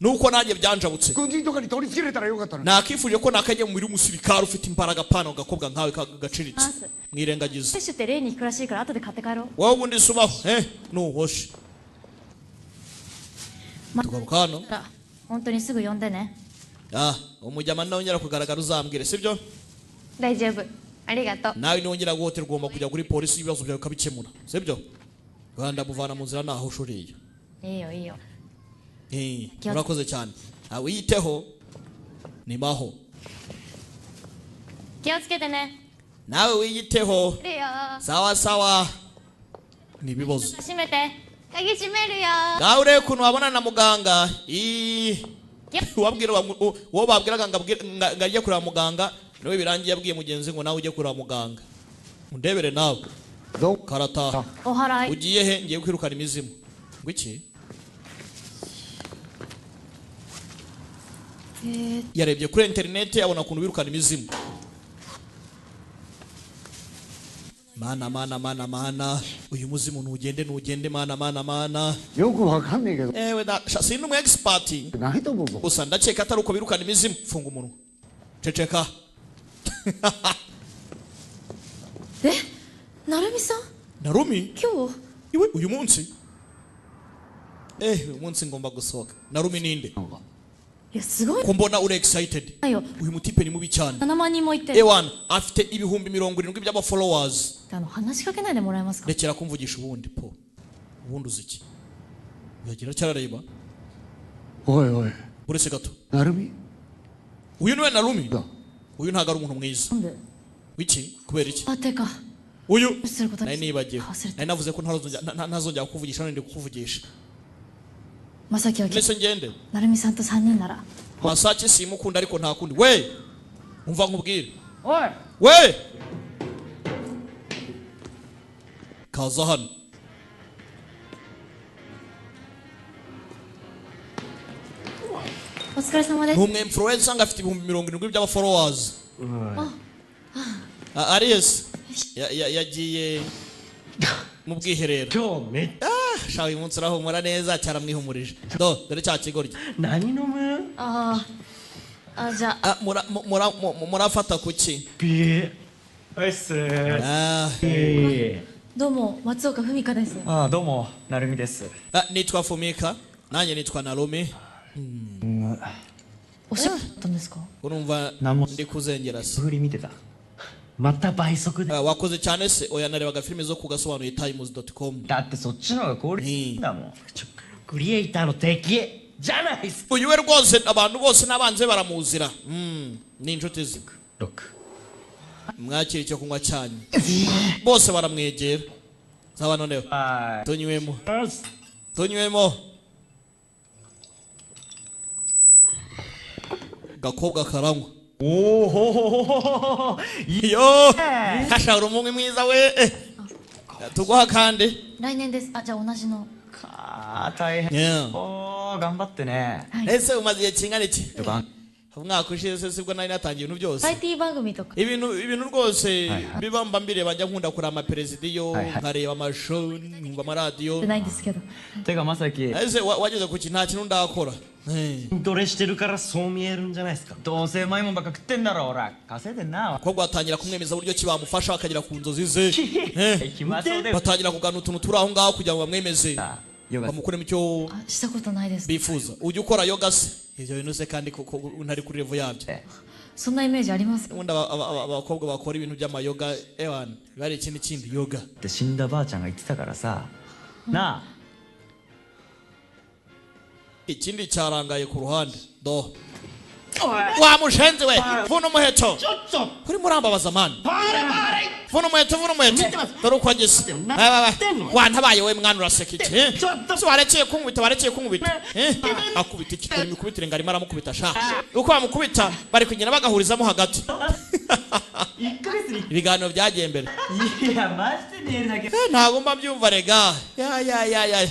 nuko nanjye byanjabutse. 軍人とかに取り付けれたらよかったのに。 Nakifuje ko nakajya mu mubiri w'umusirikare ufite imbaraga, pana gakobwa nkawe gaciritse. ます Mwirengagize. ティッシュって例に効くらしいから、後で買って帰ろう。 Wowe ubundi subaho nuhoshe. Tugaruka hano. あ、本当にすぐ呼んでね。 Ah, umujyama nongera kugaragara uzambwire, sibyo? 大丈夫、ありがとう。 Nawe nongera guhohoterwa ugomba kujya kuri polisi, ibibazo byawe ukabikemura, sibyo? Rwanda muvana mu nzira naho ushoreye. いいよいいよ。 Urakoze cyane. Ah, wiyiteho nimaho. 気をつけてね。 Nawe wiyiteho. るよ。 Sawa sawa, ni ibibazo. 閉めて。 鍵閉めるよ。 Ngaho urebe ukuntu wabona na muganga. Ii, wabwira uwo babwiraga ngo ngo ajye kureba muganga, niwe birangiye yabwiye mugenzi ngo nawe ujye kureba muganga, undebere nawe. どう Karataha. お祓い。 Ugiye he? Ngiye kwirukana imizimu. Ngo iki? えー Yarebye kuri interineti abona ukuntu birukana imizimu. Mana, mana, mana, mana, uyu muzimu ntugende, ntugende, mana, mana, mana. よくわかんねえけど Ewe da sha, sindi umu expert. ないと思うぞ。 Gusa ndakeka atari uko birukana imizimu. Funga umunwa, ceceka. え、なるみさん。 Narumi. 今日。 Iwe uyu munsi, uyu munsi ngomba gusohoka. Narumi ninde? いや、すごい Ko mbona uri excited? よ。 Uyu mutipe ni mubi cyane. 7万人もいて。 Ewana afite 70,000 by'aba followers. あの、話しかけないでもらえますか？ Rekera kumvugisha ubundi po, ubundi uzi iki? Yagira cyarareba. おいおい。 Uretse gato. なるみ。 Uyu niwe Narumi? だ。 Uyu ntabwo ari umuntu mwiza. なんで？ Wiki kubera iki? あ、てか Uyu すること nari nibagiwe. 忘れて。 Nari navuze ko ntazongera kukuvugisha, none ndi kukuvugisha. まさきは Mbese ngende? なるみさんと3人なら。 Masaki simukunda, ariko nta kundi. We, umva nkubwire. おい。 We, kaza hano. お疲れ様です。 Ni umwe influencer ngo afite 70,000 by'aba followers. Ah, Aries yagiye mu bwiherero. 今日めっ Ah, sha, uyu munsi urahumura neza, cyaramwihumurije. Do dore cya kigoryi. 何飲む？ あーあ、じゃあ。 Ah, murafata kuki? ビーおいっす。 Ah, どうも、松岡文香です。 ああ、どうも、なるみです。 ah, nitwa Fumika, nanjye nitwa Narumi. お仕事だったんですか？ Urumva 何も ndi kuzengera se. 振り見てた。また倍速で。 Ah, wakoze cyane se? Oya, narebaga filime zo ku gasobanuye times.com. だってそっちの方が効率いいんだもん。ちょ、クリエイターの敵じゃないっす。 Uyu we rwose abantu bose n'abanzi be baramuzira. Ni inshuti ze. ロック。 Mwakira icyo kunywa cyanyu. Bose baramwegera. Saba noneho は tunywemo, い。 tunywemo. Gakobwa karanywa. おお、いい。 Yo, kasha, uri umunywi mwiza we. Tuguha kandi. 来年です。あ、じゃあ同じの。 あー、大変。 Yeah. お頑張ってね。 Ese umaze igihe kingana iki? Umwaka ushize se sibwo nari natangiye ibintu byose. バラエティ番組とか Ibintu rwose biba mba mbireba, njya nkunda kureba amaperezidiyo, nkareba amashow, nkumva amaradiyo. ないんですけど。てかまさき Ese wageze ku kintu? Nta kintu ndakora. 筋トレしてるからそう見えるんじゃないですか。どうせうまいもんばっか食ってんだろ。ほら稼いでんな。 Ko batangira kumwemeza uburyo ki bamufasha akagera ku nzozi ze. 暇そうで Batangira kugana utuntu turi aho ngaho kugira ngo bamwemeze, ヨガ bamukuremo icyo あ、したことないです。 bifuza. Ujya ukora yoga se? Ibyo bintu se kandi koko ntari kuri level yabyo. そんなイメージあります。 Ubundi abakobwa bakora ibintu by'amayoga, ewana, biba ari ikindi kindi yoga. って死んだばあちゃんが言ってたからさなあ。 Ikindi cyarangaye ku ruhande do wa mushenzi we, vuna umuheto kuri murambabaza mani, vuna umuheto, vuna umuheto, dore uko ageze. Wantabaye we mwana, uraseka iki, eh? Se warekeye kunkubita, warekeye kunkubita, eh? Akubita iki? Dore imikubitire ngo arimo aramukubita sha, uko bamukubita bari kugenda bagahurizamo hagati. Ibiganiro byagiye mbere. いやマジで見えるだけ。 Eh, ntabwo mba mbyumva rega, ya ya ya ya,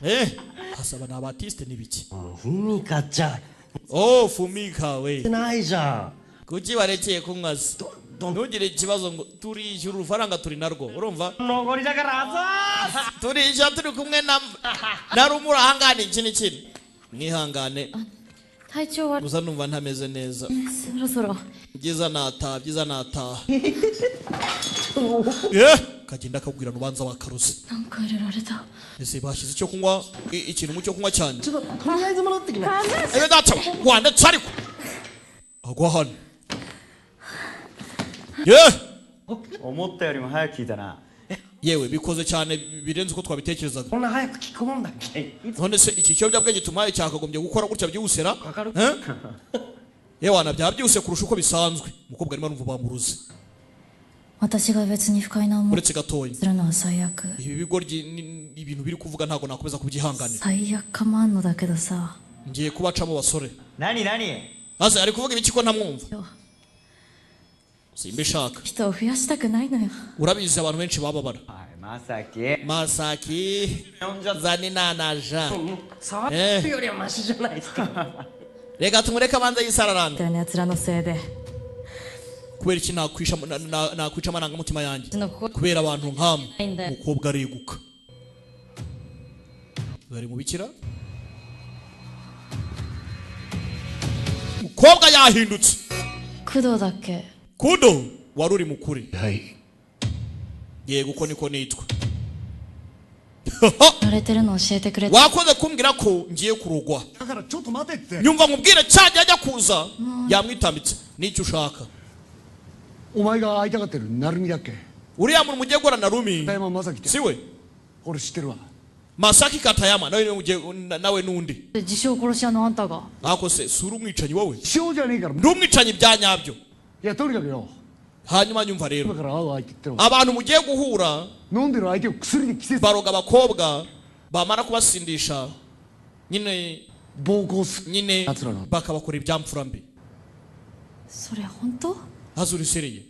eh, asaba ni abatiste n'ibiki. ふみかちゃん Oh, Fumika we, ないじゃん。 kuki warekeye kunywa se? Ntugire ikibazo ngo turishyura urufaranga, turi narwo, urumva? 残りだからあ Turishyura turi kumwe na rumura ahangana iki n'ikindi, mwihangane. 体調悪 Gusa numva ntameze neza. い。そろそろ。 Byiza nataha, byiza nataha. Eh, kagenda akabwira ubanza bakaruse. なんか入れられた。 Ese bashyize icyo kunywa, ikintu mu cyo kunywa cyane. ちょっととりあえず戻ってきな。 Ebe data wanditse ariko agwa hano ye. 思ったよりも早く聞いたな。 Yewe, bikoze cyane birenze uko twabitekerezaga. こんな早く聞くもんだっけ？いつ None se iki kiyobyabwenge tumaye cyakagombye gukora gutya byihusera? かる。 Eh? Yewe, byaba byihuse kurusha uko bisanzwe. Umukobwa arimo arumva bamuruze. 私が別に不快な思い Uretse gatoya. するのは最悪。 Ibi bigoryi ibintu biri kuvuga ntabwo nakomeza kubyihanganira. 最悪かもあんのだけどさ。 Ngiye kubacamo basore. 何何？ Maze ari kuvuga ibiki ko ntamwumva? Simbishaka. 人を増やしたくないのよ。 Urabizi abantu benshi bababara. はいまさき。 Masaki zani nanaja. 触ってるよりはマシじゃないですか。 Reka tumureke abanza yisararanda. だよね、奴らのせいで。 Kubera iki nakwisha nakwica amarangamutima yanjye うちの心 kubera abantu nkamwe? ないんだよ。 Umukobwa areguka bari mu bikira, umukobwa yahindutse. 工藤だっけ？ Kudo, wari uri mukuri. はい。 Yego, uko niko nitwa. られてるの教えてくれて。 Wakoze kumbwira ko ngiye kurugwa. だからちょっと待てって。 Nyumva nkubwire, cyajya ajya kuza yamwitambitse n'icyo ushaka. お前が会いたがってる成海だっけ？ Uriya muntu mugiye guhura na Rumi 北山正樹って。 si we? 俺知ってるわ。 Masaki Katayama nawe niwe mugiye nawe n'undi. 自称殺し屋のあんたが。 Ako se si uri umwicanyi wowe? 塩じゃねえから。 Ndi umwicanyi bya nyabyo. いやとにかくよ、 Hanyuma nyumva rero, 今から会う相手ってのは abantu mugiye guhura 飲んでる相手を薬で季節 baroga abakobwa, bamara kubasindisha nyine 暴行する nyine 奴らの。 bakabakora ibyamfura mbi. それ本当？ Haza urisereye.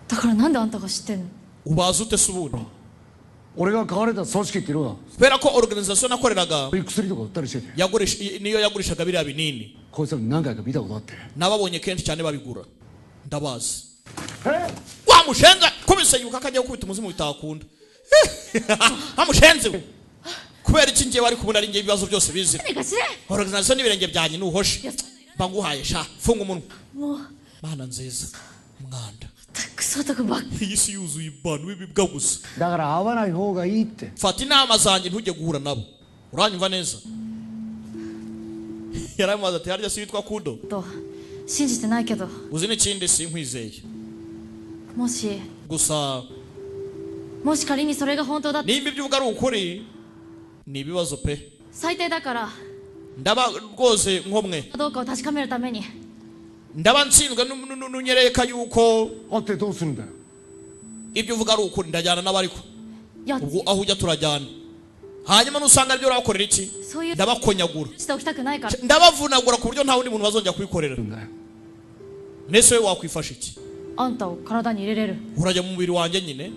だからなんであんたが知ってんの？ Ubaza ute se ubundi? 俺が買われた組織っていうのは Kubera ko organization nakoreraga そういう薬とか売ったりしてて、 yagurisha, niyo yagurishaga biriya binini. こいつら何回か見たことあって。 Nababonye kenshi cyane babigura, ndabazi. え？ Wa mushenzi kubise yuko akajya gukubita umuzimu bitakunda. Amushenzi we, kubera iki ngewe ari kubona ari ngewe ibibazo byose bizira? 何かしれ。 Organization n'ibirenge byanjye nuhoshe mba nguhaye sha, funga umunwa. もう Mana nziza, umwanda. クソ男ばっか。 Iyi si yuzuye abantu b'ibibwa gusa. だから会わない方がいいって。 Fata inama zanjye, ntujye guhura nabo, uranyumva neza? Yaramubaza ati harya si witwa Kudo? と信じてないけど。 Uzi n'ikindi, sinkwizeye. もし Gusa もし仮にそれが本当だ。 nimba ibyo uvuga ari ukuri, ni ibibazo pe. 最低だから。 Ndaba rwose nkomwe. どうかを確かめるために。 Ndaba ntsinzwe nunyereka yuko 会ってどうするんだよ。 ibyo uvuga ari ukuri, ndajyana n'abariko. や Ubwo aho ujya turajyana, hanyuma nusanga aribyo urabakorera iki? そういう Ndabakonyagura. しておきたくないから。 Ndabavunagura ku buryo nta wundi muntu bazongera kubikorera. Nese we wakwifasha iki? あんたを体に入れれる？ Urajya mu mubiri wanjye nyine.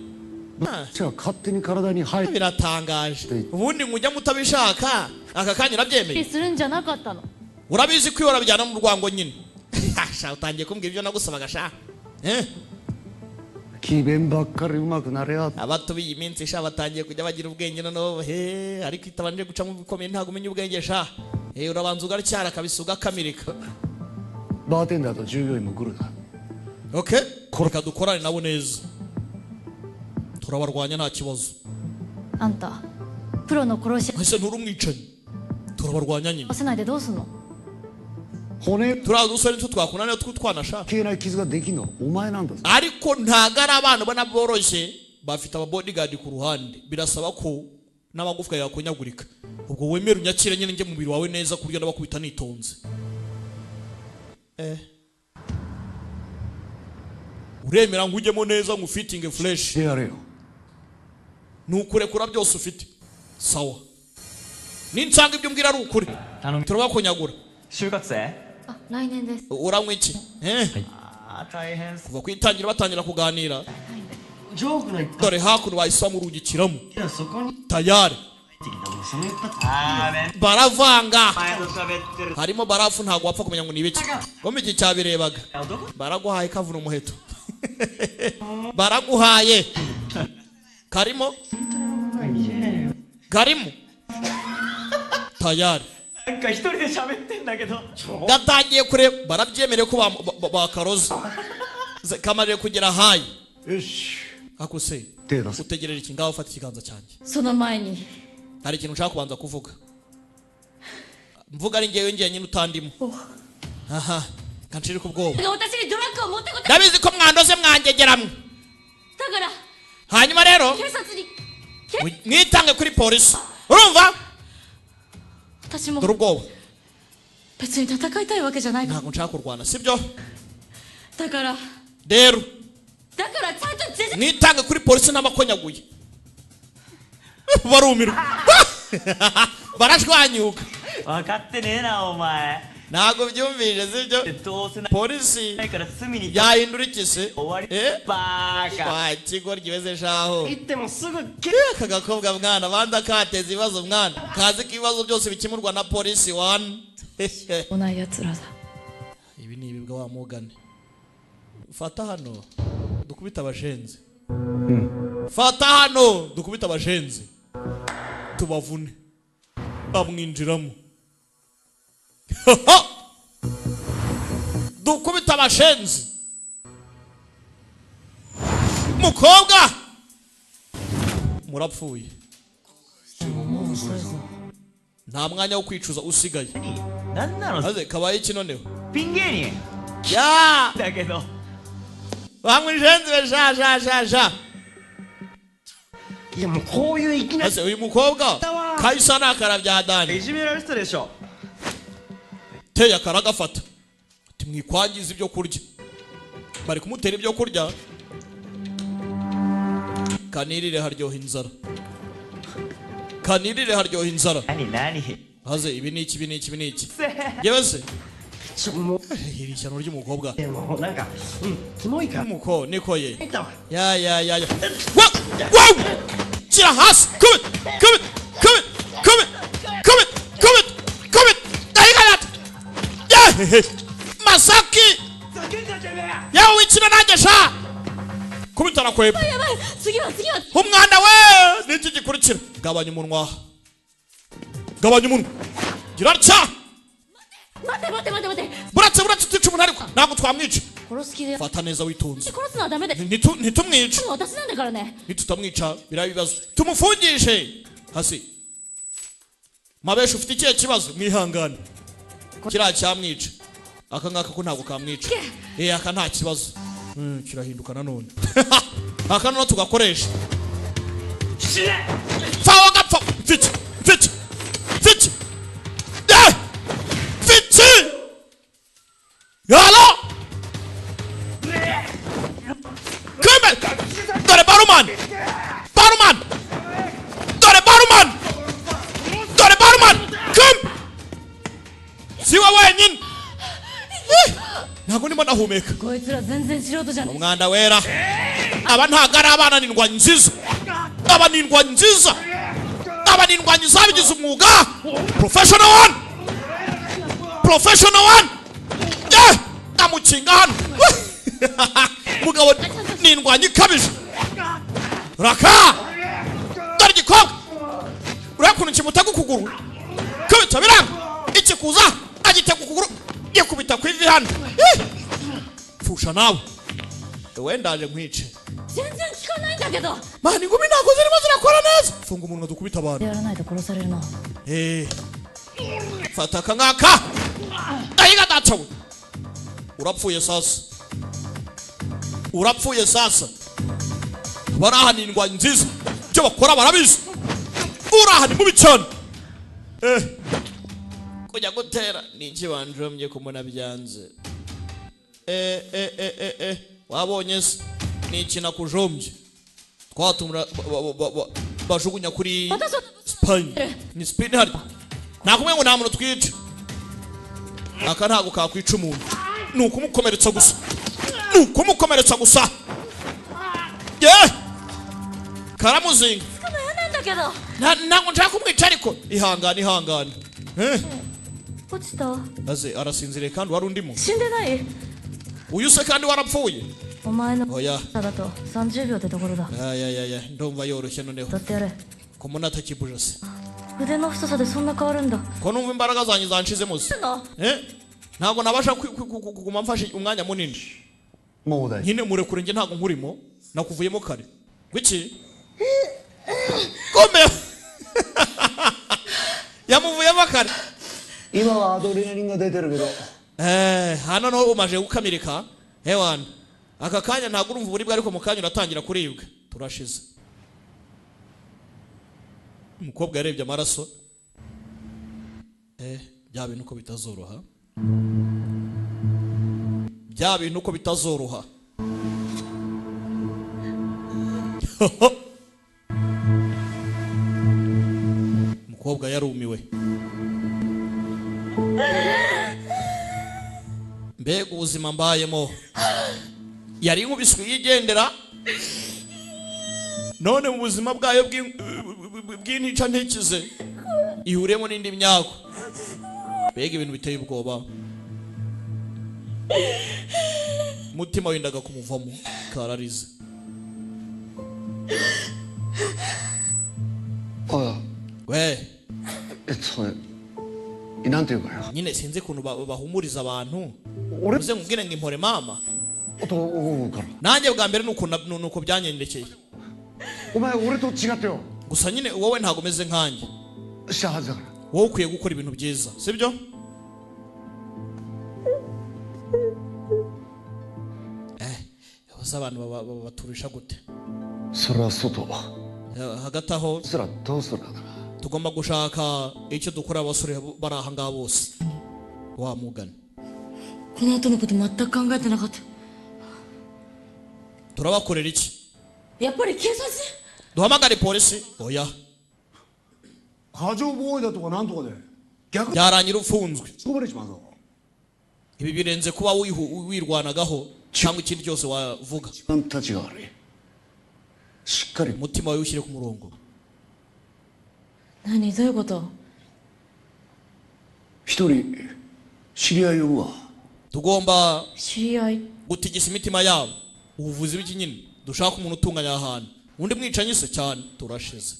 勝手に体に入る Biratangaje, ubundi ngo ujya mutabishaka aka kanya urabyemeye. するんじゃなかったの。 Urabizi ko iyo urabijyana mu rwango nyine. Sha, utangiye kumbwira ibyo nagusabaga sha, eh? 詭弁ばっかりうまくなれや。 Abato b'iyi minsi sha batangiye kujya bagira ubwenge noneho he, ariko itabanje gucamo bikomeye ntabwo umenya ubwenge sha. Eh, urabanza ugacyara kabisa ugakamirika. バーテンダーと従業員も来るな。 Okay, reka dukorane nabo neza, turabarwanya nta kibazo. あんたプロの殺し Ese nturi umwicanyi? Turabarwanya nyine. 合わせないでどうすんの？ 骨 Turiya dusore nitwo twakunaniye tw'utwana sha. 消えない傷ができんのはお前なんだぞ。 Ariko ntago ari abana ubona boroshye, bafite ababodyguard ku ruhande, birasaba ko n'amagufwa yakunyagurika. Ubwo wemere unyakire nyine njye mu mubiri wawe neza ku buryo ndabakubita nitonze. Eh, uremera ngo ujyemo neza ngo ufitinge fresh? してやれよ。 Ni ukurekura byose ufite, sawa? Ninsanga ibyo umbwira ari ukuri, turabakunyagura. 就活生。 あ、来年です。 Uranywa iki, eh? あー大変っす。 Kuva ku itangira batangira kuganira. ジョークの一発。 Dore hakuno bahise bamurungikiramo. いやそこに Tayari. 入ってきたもうその一発。あーめん Baravanga. 前と喋ってる。 Harimo barafu, ntabwo wapfa kumenya ngo ni ibiki gomba iki cyabirebaga. 男。 Baraguhaye kavuna umuheto, baraguhaye karimo karimo tayari. なんか一人で喋ってんだけど。 Gatangiye kureba, barabyemerewe ko bakaroza. Kamarire kugera hayi. よし。 Ako se, 手出せ。 utegereje iki? Ngaho ufata ikiganza cyanjye. その前に。 Hari ikintu nshaka kubanza kuvuga, mvuga ari ngewe njyenyine utandimo. Aha kancirika ubwoba. 私にドラッグを持ってこて。 Ndabizi ko mwandoze mwangegeramwe. だから Hanyuma rero 警察に。 mwitange kuri polisi, urumva? 私も Dore ubwoba. 別に戦いたいわけじゃないから。 Ntabwo nshaka kurwana, sibyo? だから Rero だからちゃんと事実。 mwitange kuri polisi n'abakonyaguye. Barumirwa, barashwanyuka. 分かってねえなお前。 Ntabwo byumvise, sibyo? どうせな Polisi いから罪に yahindura iki se? 終わり。 Eh? バーカ。 Wa kigoryi wese shaho. 言ってもすぐけ Aka gakobwa mwana banda kateza ibibazo mwana, kazi ko ibibazo byose bikemurwa na polisi wani. もない奴らだ。 Ibi ni ibibwa wa mugane. Fata hano dukubita abashenzi, fata hano dukubita abashenzi tubavune. Bamwinjiramo, dukubita abashenzi. Mukobwa murapfuye, nta mwanya wo kwicuza usigaye. なんなの。 Maze kabaye iki noneho? ピン芸人 Ya. だけど。 Bamwishenzi be sha sha sha sha. いやもうこういういきなり Maze uyu mukobwa kahise anakara bya dani. いじめられてたでしょ。 Teye akaragafata ati mwikwangiza ibyo kurya, bari kumutera ibyo kurya. Kanirire haryoha inzara, kanirire haryoha inzara. 何何。 Maze ibi ni iki? Ibi ni iki? Ibi ni iki? Yewe se, ちょもう iri shyano ry'umukobwa. でもなんかうんキモいから。 Umuko niko ye. 入ったわ。 Ya ya ya ya, wa wa, shyira hasi, kubita kubita kubita kubita kubita kubita kubita, ndahiganata ya Masaki. Yewe wikina nanjye sha, kubita arakweba. やばい、次は次は。 Umwanda we, niki gikurikira? Gabanya umunwa, gabanya umunwa, gira atya. 待って待って待って待って。 Buratse buratse, utica umuntu, ariko ntabwo twamwica. 殺す気で Fata neza witonze. 殺すのはダメで。 Ntitumwice. 私なんだからね。 Nitutamwica biraba ibibazo, tumufungishe hasi. Mabesha, ufite ikihe kibazo? Mwihangane, kiriya cyamwica, aka ngaka ko ntabwo kamwica. Eh, aka nta kibazo. Kirahinduka nanone, aka noneho tugakoresha pfa wagapfa. Mfiki mfiki mfiki, eh mfiki yalo kumbe. Dore barumani, barumani, dore barumani, dore barumani kumbe siwe wenyine. Eh, ntabwo ndimo ndahumeka. こいつら全然素人じゃない。 Umwanda wera, aba ntabwo ari abana, ni indwanyi nziza. Aba ni indwanyi nziza, aba ni indwanyi zabigize umwuga. Professional one, professional one. Yeah! Amukinga hano. Mugabo ni indwanyi ikabije. Raka, dore igikobwa, urabona ukuntu kimutega ukuguru, kubita biranga, ikikuza agitega ukuguru, gikubita ku ivi hano. Eh! Pfusha nawe, wenda ndaje nkwice. 全然効かないんだけど。 Man, ingumi ntabwo zirimo zirakora neza. Funga umunwa, dukubita abantu. やらないと殺されるな。 Eh. Fata aka ngaka. Ayiga data we, urapfuye sasa, urapfuye sasa. Baraha ni indwanyi nziza, icyo bakora barabizi. Uraha ni mubi cyane. Eh. Kujya gutera ni iki banjombye kumuna byanze? Eh, eh, eh, eh, eh, wabonye se ni iki nakujombye? Twatumura bajugunya kuri spine, ni spine harya. Nakumwe ngo nta muntu twica, aka ntabwo kakwica umuntu, ni ukumukomeretsa gusa, ni ukumukomeretsa gusa. Ye karamuzinga. 嫌なんだけど。 Ntabwo nshaka kumwica, ariko ihangane, ihangane. Eh, 落ちた。 Maze arasinziriye kandi wari undimo. 死んでない？ Uyu se kandi warapfuye? お前の Oya. だと30秒ってところだ。 Ayayaya, ndumva yoroshye noneho. だってやれ。 Ko mbona atakibuje se? 腕の太さでそんな変わるんだ。 Ko numva imbaraga zanjye zanshizemo se? の Eh? Ntabwo nabasha kuguma mfashe umwanya munini. Nyine murekure, njye ntabwo nkurimo, nakuvuyemo kare. Gwiki kome yamuvuyemo kare. 今はアドレナリンが出てるけど。 Eh, hano no umaje gukamirika hewana. Aka kanya ntabwo urumva uburibwe, ariko mu kanya uratangira kuribwa. Turashize. Umukobwa yarebye amaraso. Eh, bya bintu uko bitazoroha, bya bintu uko bitazoroha. Umukobwa yarumiwe, mbega ubuzima mbayemo! Yari inkubiswe yigendera, none mu buzima bwayo bw'intica ntikize ihuriyemo n'indi myako. Mbega ibintu biteye ubwoba! Umutima wendaga kumuvamo, kararize. あ We. えそれなんていうかな。 Nyine sinzi ukuntu bahumuriza abantu. Uze nkubwire ngo impore mama. と思うから。 Nanjye bwa mbere nuko nuko byangendekeye. お前俺と違ってよ。 Gusa nyine wowe ntabwo umeze nkanjye. したはずだから。 Wowe ukwiye gukora ibintu byiza, sibyo? Eh, uzi abantu baturisha gute? それは外。 Eh, hagati aho そらどうするかだな。 tugomba gushaka icyo dukora abasore bari aha ngaha bose wa mugani. この後のこと全く考えてなかった。 Turabakorera iki? やっぱり警察。 Duhamagare polisi? Oya. 過剰防衛だとかなんとかで逆 Byarangira ufunzwe. 突っ込まれちまうぞ。 Ibi birenze kuba wirwanagaho cyangwa ikindi cyose wavuga. 自分たちが悪い。しっかり。 Umutima wawe ushyire ku murongo. 何？どういうこと？ 一人知り合い呼ぶわ。 Tugomba 知り合い？ gutigisa imitima yabo. Ubuvuzi bw'iki nyine, dushaka umuntu utunganya aha hantu. Undi mwicanyi se? Cyane, turashize.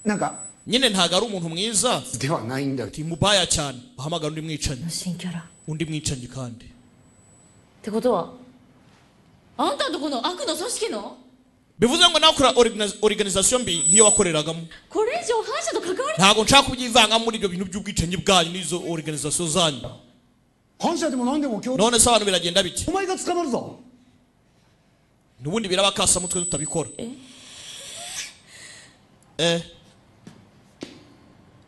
なんか Nyine ntabwo ari umuntu mwiza. ではないんだ。 Timubaya cyane. Bahamagara undi mwicanyi. 新キャラっ Undi mwicanyi kandi. てことはあんたんとこの悪の組織の？ Bivuze ngo nawe ukora organisation mbi nk'iyo wakoreragamo. これ以上反社と関わり。 Ntabwo nshaka kubyivangamo muri ibyo bintu by'ubwicanyi bwanyu n'izo organisation zanyu. 反社でも何でも今日。 None se abantu biragenda bite? お前が捕まるぞ。 N'ubundi birabakasa mutwe tutabikora. Eh,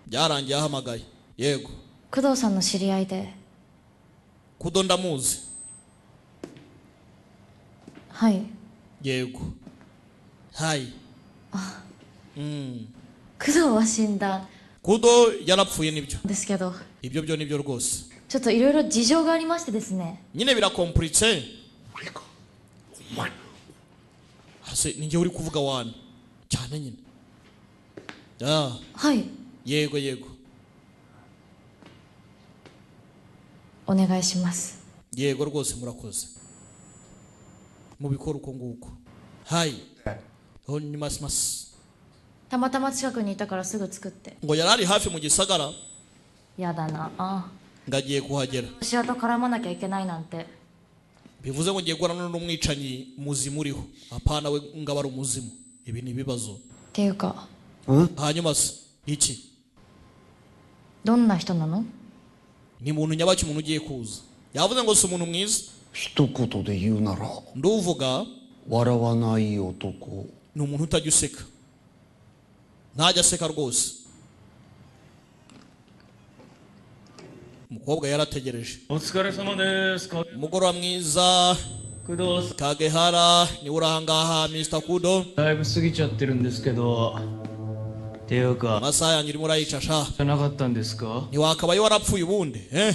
byarangiye ahamagaye. Yego. 工藤さんの知り合いで。 Kudo ndamuzi. はい。 Yego, hayi. 工藤は死んだん Kudo yarapfuye, nibyo. ですけど。 Ibyo byo nibyo rwose. ちょっといろいろ事情がありましてですね。 Nyine birakompuritse. Hase ninjye uri kuvuga wana, Cyane nyine. Ah. はい。 Yego yego. お願いします。 Yego rwose murakoze. Mubikora uko nguko. Hayi. Ho ni mas. たまたま近くにいたからすぐ作って。 Ngo yari ari hafi mu gisagara やだなあ。 ngo agiye kuhagera. ロシアと絡まなきゃいけないなんて。 Bivuze ngo ngiye guhura n'umwicanyi muzimu uriho. Apana we ngo aba ari umuzimu. Ibi ni ibibazo. っていうか、 Hanyuma se iki? どんな人なの？ Ni muntu nyabaki umuntu ugiye kuza. Yavuze ngo si umuntu mwiza. 一言で言うなら Nduvuga 笑わない男。 ni umuntu utajya useka. Ntajya aseka rwose. Umukobwa yarategereje. お疲れ様ですか。 Umugoroba mwiza. 工藤さ Kagehara niwe uri ahangaha Mr. Kudo. んだいぶ過ぎちゃってるんですけどっていうか Amasaha yanyu urimo urayica sha. じゃなかったんですか。 Ntiwakabaye warapfuye ubundi eh?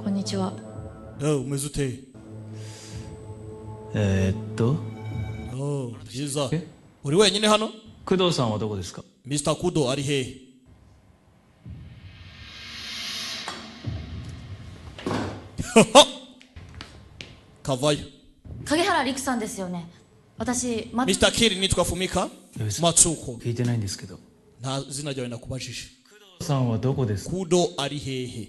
こんにちは。 Eh, umeze ute? えーっと Oh, byiza. Uri wenyine hano? 工藤さんはどこですか。 Mr. Kudo ari hehe? Kavayo. 影原陸さんですよね。私、ま、 Mr. Kiri nitwa Fumika Matsuko. 聞いてないんですけど。 Nta zina ryawe nakubajije. 工藤さんはどこですか。 Kudo ari hehe?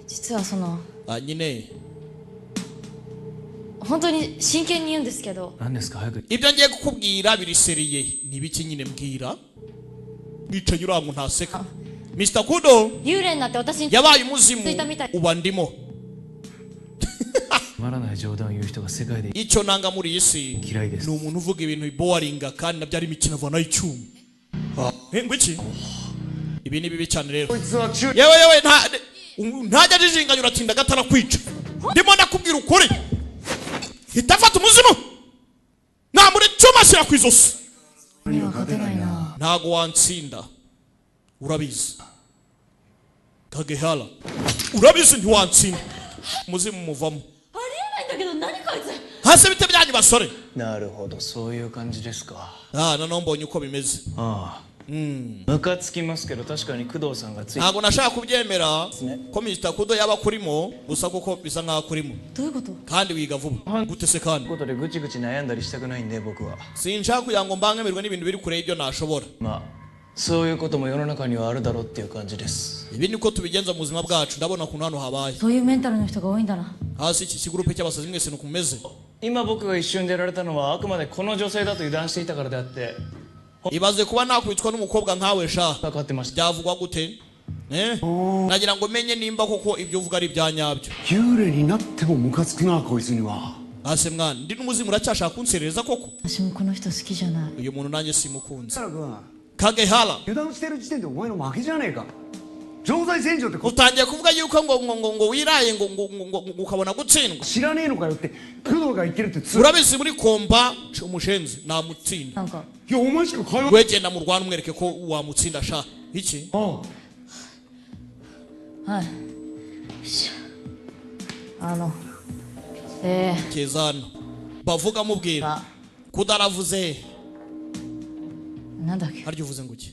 実はその、 Ah, nyine 本当に真剣に言うんですけど、 何ですか早く。 ibyo ngiye kukubwira biri seriye. Ni ibiki nyine mbwira? Mwicanyi uriya ngo ntaseka. Mr. Kudo 幽霊になって私に yabaye umuzimu ついたみたい。 uba ndimo. つまらない冗談を言う人が世界で Icyo nanga muri iyi si 嫌いです ni umuntu uvuga ibintu biboringa kandi nabyo ari imikino avanaho icyuma. Eh, ngo iki? Ibi ni bibi cyane rero. こいつは中 Yewe yewe ntajya ajijinganya uratinda gatarakwica. Ndimo ndakubwira ukuri. Hita afata umuzimu. Namura icyuma ashyira ku izosi. には勝てないな。 Ntago wantsinda. Urabizi. Kagehara. Urabizi ntiwantsinda. Umuzimu muvamo. ありえないんだけど、何こいつ。 Hasi bite byanyu basore. なるほどそういう感じですか。 Ah, noneho mbonye uko bimeze. ああムカつきますけど確かに工藤さんがつい Ntabwo nashaka kubyemera ko Mr. Kudo yaba akurimo gusa kuko bisa nkaho akurimo どういうこと？ kandi wiga vuba gute se kandi ことでぐちぐち悩んだりしたくないんで僕は。 sinshaka kugira ngo mbangamirwe n'ibintu biri kure y'ibyo nashobora. まあそういうことも世の中にはあるだろうっていう感じです。 Ibi niko tubigenza mu buzima bwacu ndabona ukuntu hano habaye. そういうメンタルの人が多いんだな。 Hasi iki kigurupe cy'abasazi mwese nuko mumeze. 今僕が一瞬でやられたのはあくまでこの女性だと油断していたからであって。 Ibaze kuba nakwicwa n'umukobwa nkawe sha. 分かってました。 Byavugwa gute? Eh? Nagira ngo menye nimba koko ibyo uvuga ari ibya nyabyo. 幽霊になってもムカつくなこいつには。 Hasi mwana ndi n'umuzimu uracyashaka kunserereza koko? 私もこの人好きじゃない。 Uyu muntu nanjye simukunze. 原君 Kagehara 油断してる時点でお前の負けじゃねえか。常在戦場ってこ utangiye kuvuga yuko ngo ngo ngo ngo wiraye ngo ngo ngo ngo ngo ukabona gutsindwa. 知らねえのかよって工藤が言ってるってつ Urabizi muri komba umushenzi namutsinda. なんか、 いやお前しか会話 Wegenda mu Rwanda umwereke ko wamutsinda sha. Iki? あはい。よしあの、え Keza hano. Bavuga mubwira. ー、あ、 Kudaravuze. なんだっけ。 Harya uvuze ngo iki?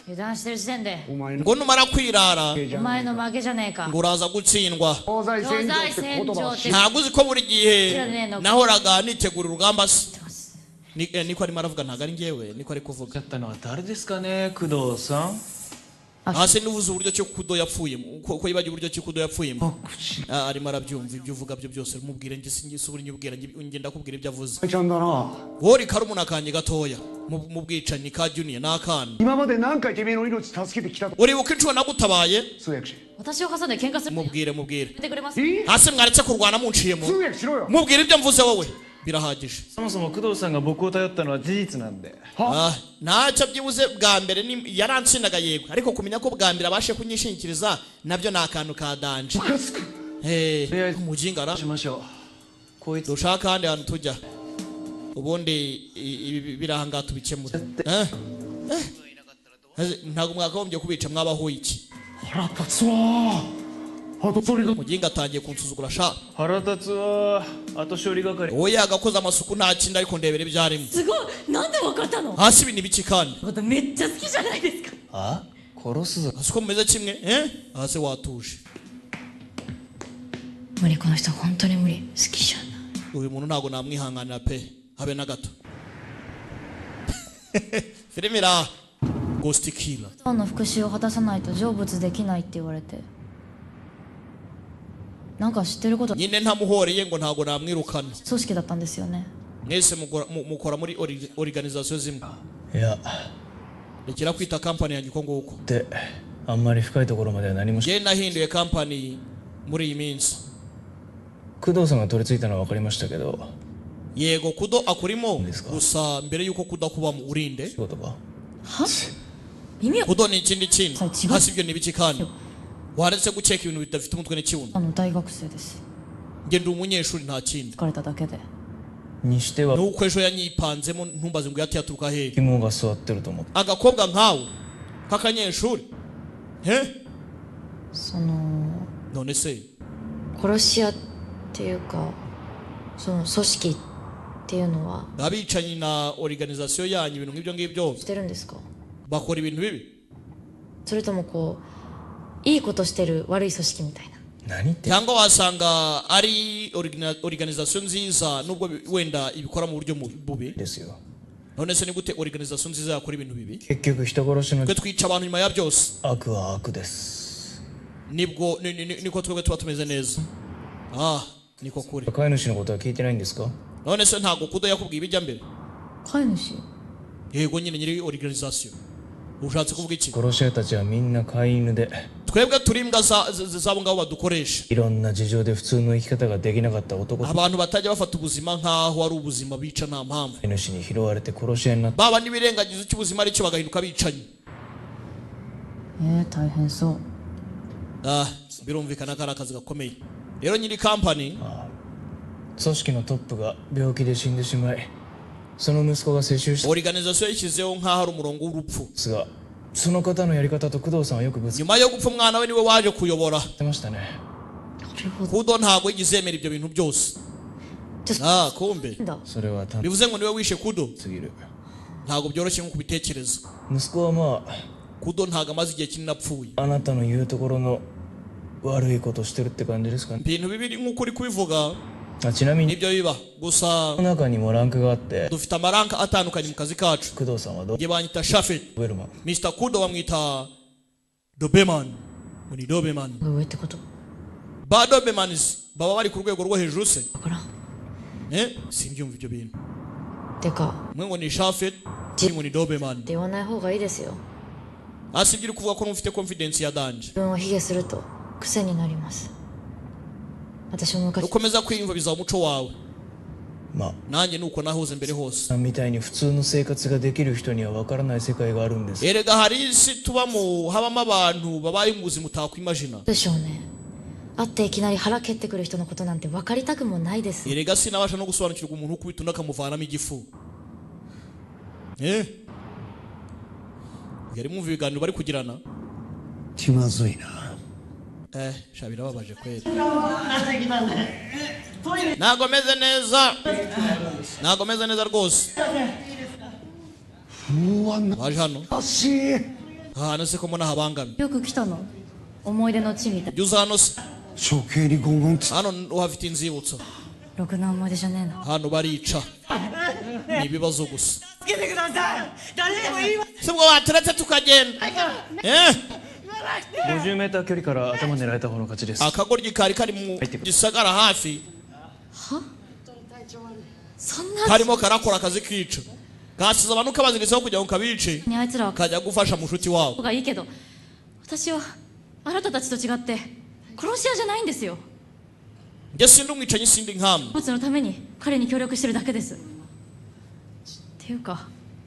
油断してる時点で、お前の Ngo numara kwirara お前の負けじゃねえか。 ngo uraza gutsindwa. 常在戦場って言葉は知 Ntabwo uzi ko buri gihe nahoraga nitegura urugamba se. Ni, eh, niko arimo aravuga ntabwo ari njyewe niko ari kuvuga. だったのは誰ですかね工藤さん。 Hasi n'uvuze uburyo cyo Kudo yapfuyemo ko yibagiwe uburyo cyo Kudo yapfuyemo. Ah, arimo arabyumva ibyo uvuga byo byose mubwire njye sinjye uburi nyubwira njye ndakubwira ibyo avuze. ちゃんだな。 Wori karumuna kanjye gatoya mu bwicanyi ka Junior n'akana. 今まで何回てめえの命助けてきたと。 Uribuka inshuro nagutabaye? 通訳し。 私を挟んで喧嘩する。 Mubwire mubwire. やめてくれます。 Hasi mwaretse kurwana munciyemo. 通訳しろよ。 Mubwire ibyo mvuze wowe. Birahagije. そもそも工藤さんが僕を頼ったのは事実なんで。 Ah, ntacyo byibuze bwa mbere ni yaransinaga yego ariko kumenya ko bwa mbere abashe kunyishingikiriza nabyo ni akantu ka danje. Eh, umujinga ra. しましょう。こいつ Dushaka ahandi hantu tujya. Ubundi ibi birahanga tubikemura. Eh? Eh? Ntabwo mwakagombye kubica mwabaho iki? 腹立つわ。Muginga atangiye kunsuzugura sha. 腹立つわ後処理係 Wowe yagakoze amasuku nta kindi, ariko ndebera ibyo arimo. すごい、なんでわかったの？ Hasi ibi ni ibiki kandi? ことめっちゃ好きじゃないですか。 あ殺すぞ。 Hasi ko mumeze kimwe, eh? Hasi watuje. 無理、この人本当に無理、好きじゃない。 Uyu muntu ntabwo namwihanganira pe, habe na gato. Filime ira Ghost Killer. の復讐を果たさないと成仏できないって言われて、なんか知ってること。 Nyine ntamuhoreye ngo ntabwo namwirukana. 組織だったんですよね？ Mwese mukora muri organization zimwe. いや。 Rekera kwita kampani yanjye uko nguko. であんまり深いところまでは何もし Njye nahinduye kampani muri iyi minsi. 工藤さんが取り付いたのは分かりましたけど。 Yego, Kudo akurimo, gusa mbere y'uko Kudo akubamo urinde? 仕事か。 は意味。 Kudo ni ikindi kintu. Hasi ibyo ni ibiki kandi? Waretse gukeka ibintu bidafite umutwe n'ikibuno. あの大学生です。 Njye ndi umunyeshuri, nta kindi. 疲れただけで。 にしては。 Nuko ejo yanyipanzemo, ntumbaze ngo yati yaturuka hehe. 肝が据わってると思って。 Agakobwa nkawe k'akanyeshuri, he? その None se 殺し屋っていうか、その組織っていうのは abicanyi na organization yanyu, ibintu nk'ibyo ngibyo, してるんですか？ bakora ibintu bibi? それともこういいことしてる悪い組織みたいな。 何って。 Cyangwa wasanga ari organization nziza nubwo wenda ibikora mu buryo bubi. ですよ。 None se ni gute organization nziza yakora ibintu bibi? 結局人殺しの Twe twica abantu, nyuma ya byose 悪は悪です。 nibwo niko twebwe tuba tumeze neza. Ah, niko kuri. 飼い主のことは聞いてないんですか？ None se ntabwo Kudo yakubwiye ibijya mbere? 飼い主？ Yego nyine, nyiri organization. Ushatse kuvuga iki? 殺し屋たちはみんな飼い犬で、 Twebwe turi imbwa z'abo ngabo badukoresha. いろんな事情で普通の生き方ができなかった男。 Abantu batajya bafata ubuzima nk'aho ari ubuzima, bica nta mpamvu. 飼い主に拾われて殺し屋になった。 Baba n'ibirengagiza icyo ubuzima ari cyo, bagahinduka abicanyi. えー、大変そう。 Ah, birumvikana ko ari akazi gakomeye. Rero nyiri kampani, 組織のトップが病気で死んでしまい、その息子が世襲したん organization yishyizeho nk'aho ari umurongo w'urupfu. ですが、その方のやり方と工藤さんはよくぶつか Nyuma yo gupfa, umwana we niwe waje kuyobora. ってましたね。 Kudo ntabwo yigeze yemera ibyo bintu byose. Ah, kumbe それは単 bivuze ngo niwe wishe Kudo. すぎる。 Ntabwo byoroshye nko kubitekereza. 息子はま Kudo ntabwo amaze igihe kinini apfuye. あ、あなたの言うところの悪いことしてるって感じですかね。 Ibintu bibiri nk'uko uri kubivuga. あ、ちなみに Nibyo biba gusa. の中にもランクがあって、 Dufite amaranka atandukanye mu kazi kacu. 工藤さんはド Njye banyita Shafet. ベルマン。 Mr Kudo bamwita Doberman. Ngo ni Doberman. 上ってこと？ Ba Dobermans baba bari ku rwego rwo hejuru se? Eh, simbyumva ibyo bintu. てか、 Umwe ngo ni Shafet, undi ngo ni Doberman. って言わない方がいいですよ。 Hasi ibyo uri kuvuga ko ufite confidence ya danger. 自分を卑下すると癖になります。私も昔。 Ukomeza kwiyumva bizaba umuco wawe. まあ、 Nanjye nuko nahoze mbere hose. さんみたいに普通の生活ができる人には分からない世界があるんです。 Erega hari isi tubamo, habamo abantu babaye mu buzima utakwimagina. でしょうね。会っていきなり腹蹴ってくる人のことなんて分かりたくもないです。 Erega sinabasha no gusobanukirwa umuntu ukubita undi akamuvanamo igifu. Eh, yari mwumva ibiganiro bari kugirana. 気まずいな。 Eh sha, birababaje kweli. Ntabwo meze neza, ntabwo meze neza rwose. うわ、 Waje hano. 懐かしい。 Ahantu se ko mbona habangamye? よく来たの？思い出の地みたい。 Jya uza hano se? 処刑にゴンゴンつ Hano uhafite inzibutso. ろくな思い出じゃねえな。 Hano barica, ni ibibazo gusa. 助けてください。誰でも言いま Se ubwo waturetse tukagenda, eh? 50メーター距離から頭狙えた方の勝ちです。 Akagoryi kari kari mu gisagara hafi, は、そんな。 karimo karakora akazi kica, gasize abantu kabaziritseho kugira ngo kabice, にあいつらは kajya gufasha mushuti wabo. がいいけど、私はあなたたちと違って殺し屋じゃないんですよ。 Njye sindi umwicanyi, sindi nkamwe. ボツのために彼に協力してるだけです。っていうか、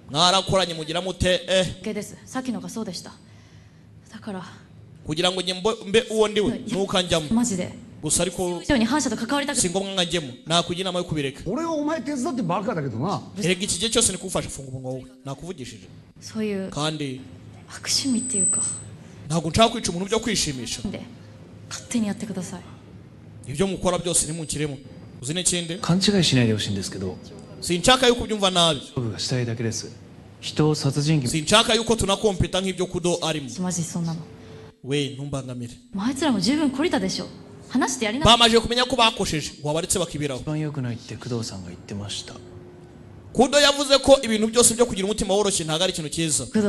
Mwarakoranye mugira mute, eh? 系です。さっきのがそうでした。だから、 Kugira ngo njye mbe uwo ndiwe nuko anjyamo. マジで Gusa ariko 以上に反社と関わりたく。 si ngombwa ngo njyemo, nakugira inama yo kubireka. 俺はお前手伝ってバカだけどな。 Erega iki gihe cyose nikugufasha. Funga umunwa wowe, nakuvugishije. そういう Kandi 悪趣味っていうか、 ntabwo nshaka kwica umuntu byo kwishimisha. で勝手にやってください。 Ibyo mukora byose ntimunkiremo. Uzi n'ikindi? 勘違いしないでほしいんですけど。 Sinshaka yuko ubyumva nabi. 勝負がしたいだけです。人を殺人鬼。 Sinshaka yuko tunakompeta nk'ibyo Kudo arimo. マジそんなの。 We, ntumbangamire. もうあいつらも十分懲りたでしょ。話してやりな。 Bamaze kumenya ko bakosheje, wabaretse bakibiraho. 一番良くないって工藤さんが言ってました。 Kudo yavuze ko ibintu byose byo kugira umutima woroshye ntabwo ari ikintu cyiza. 工藤。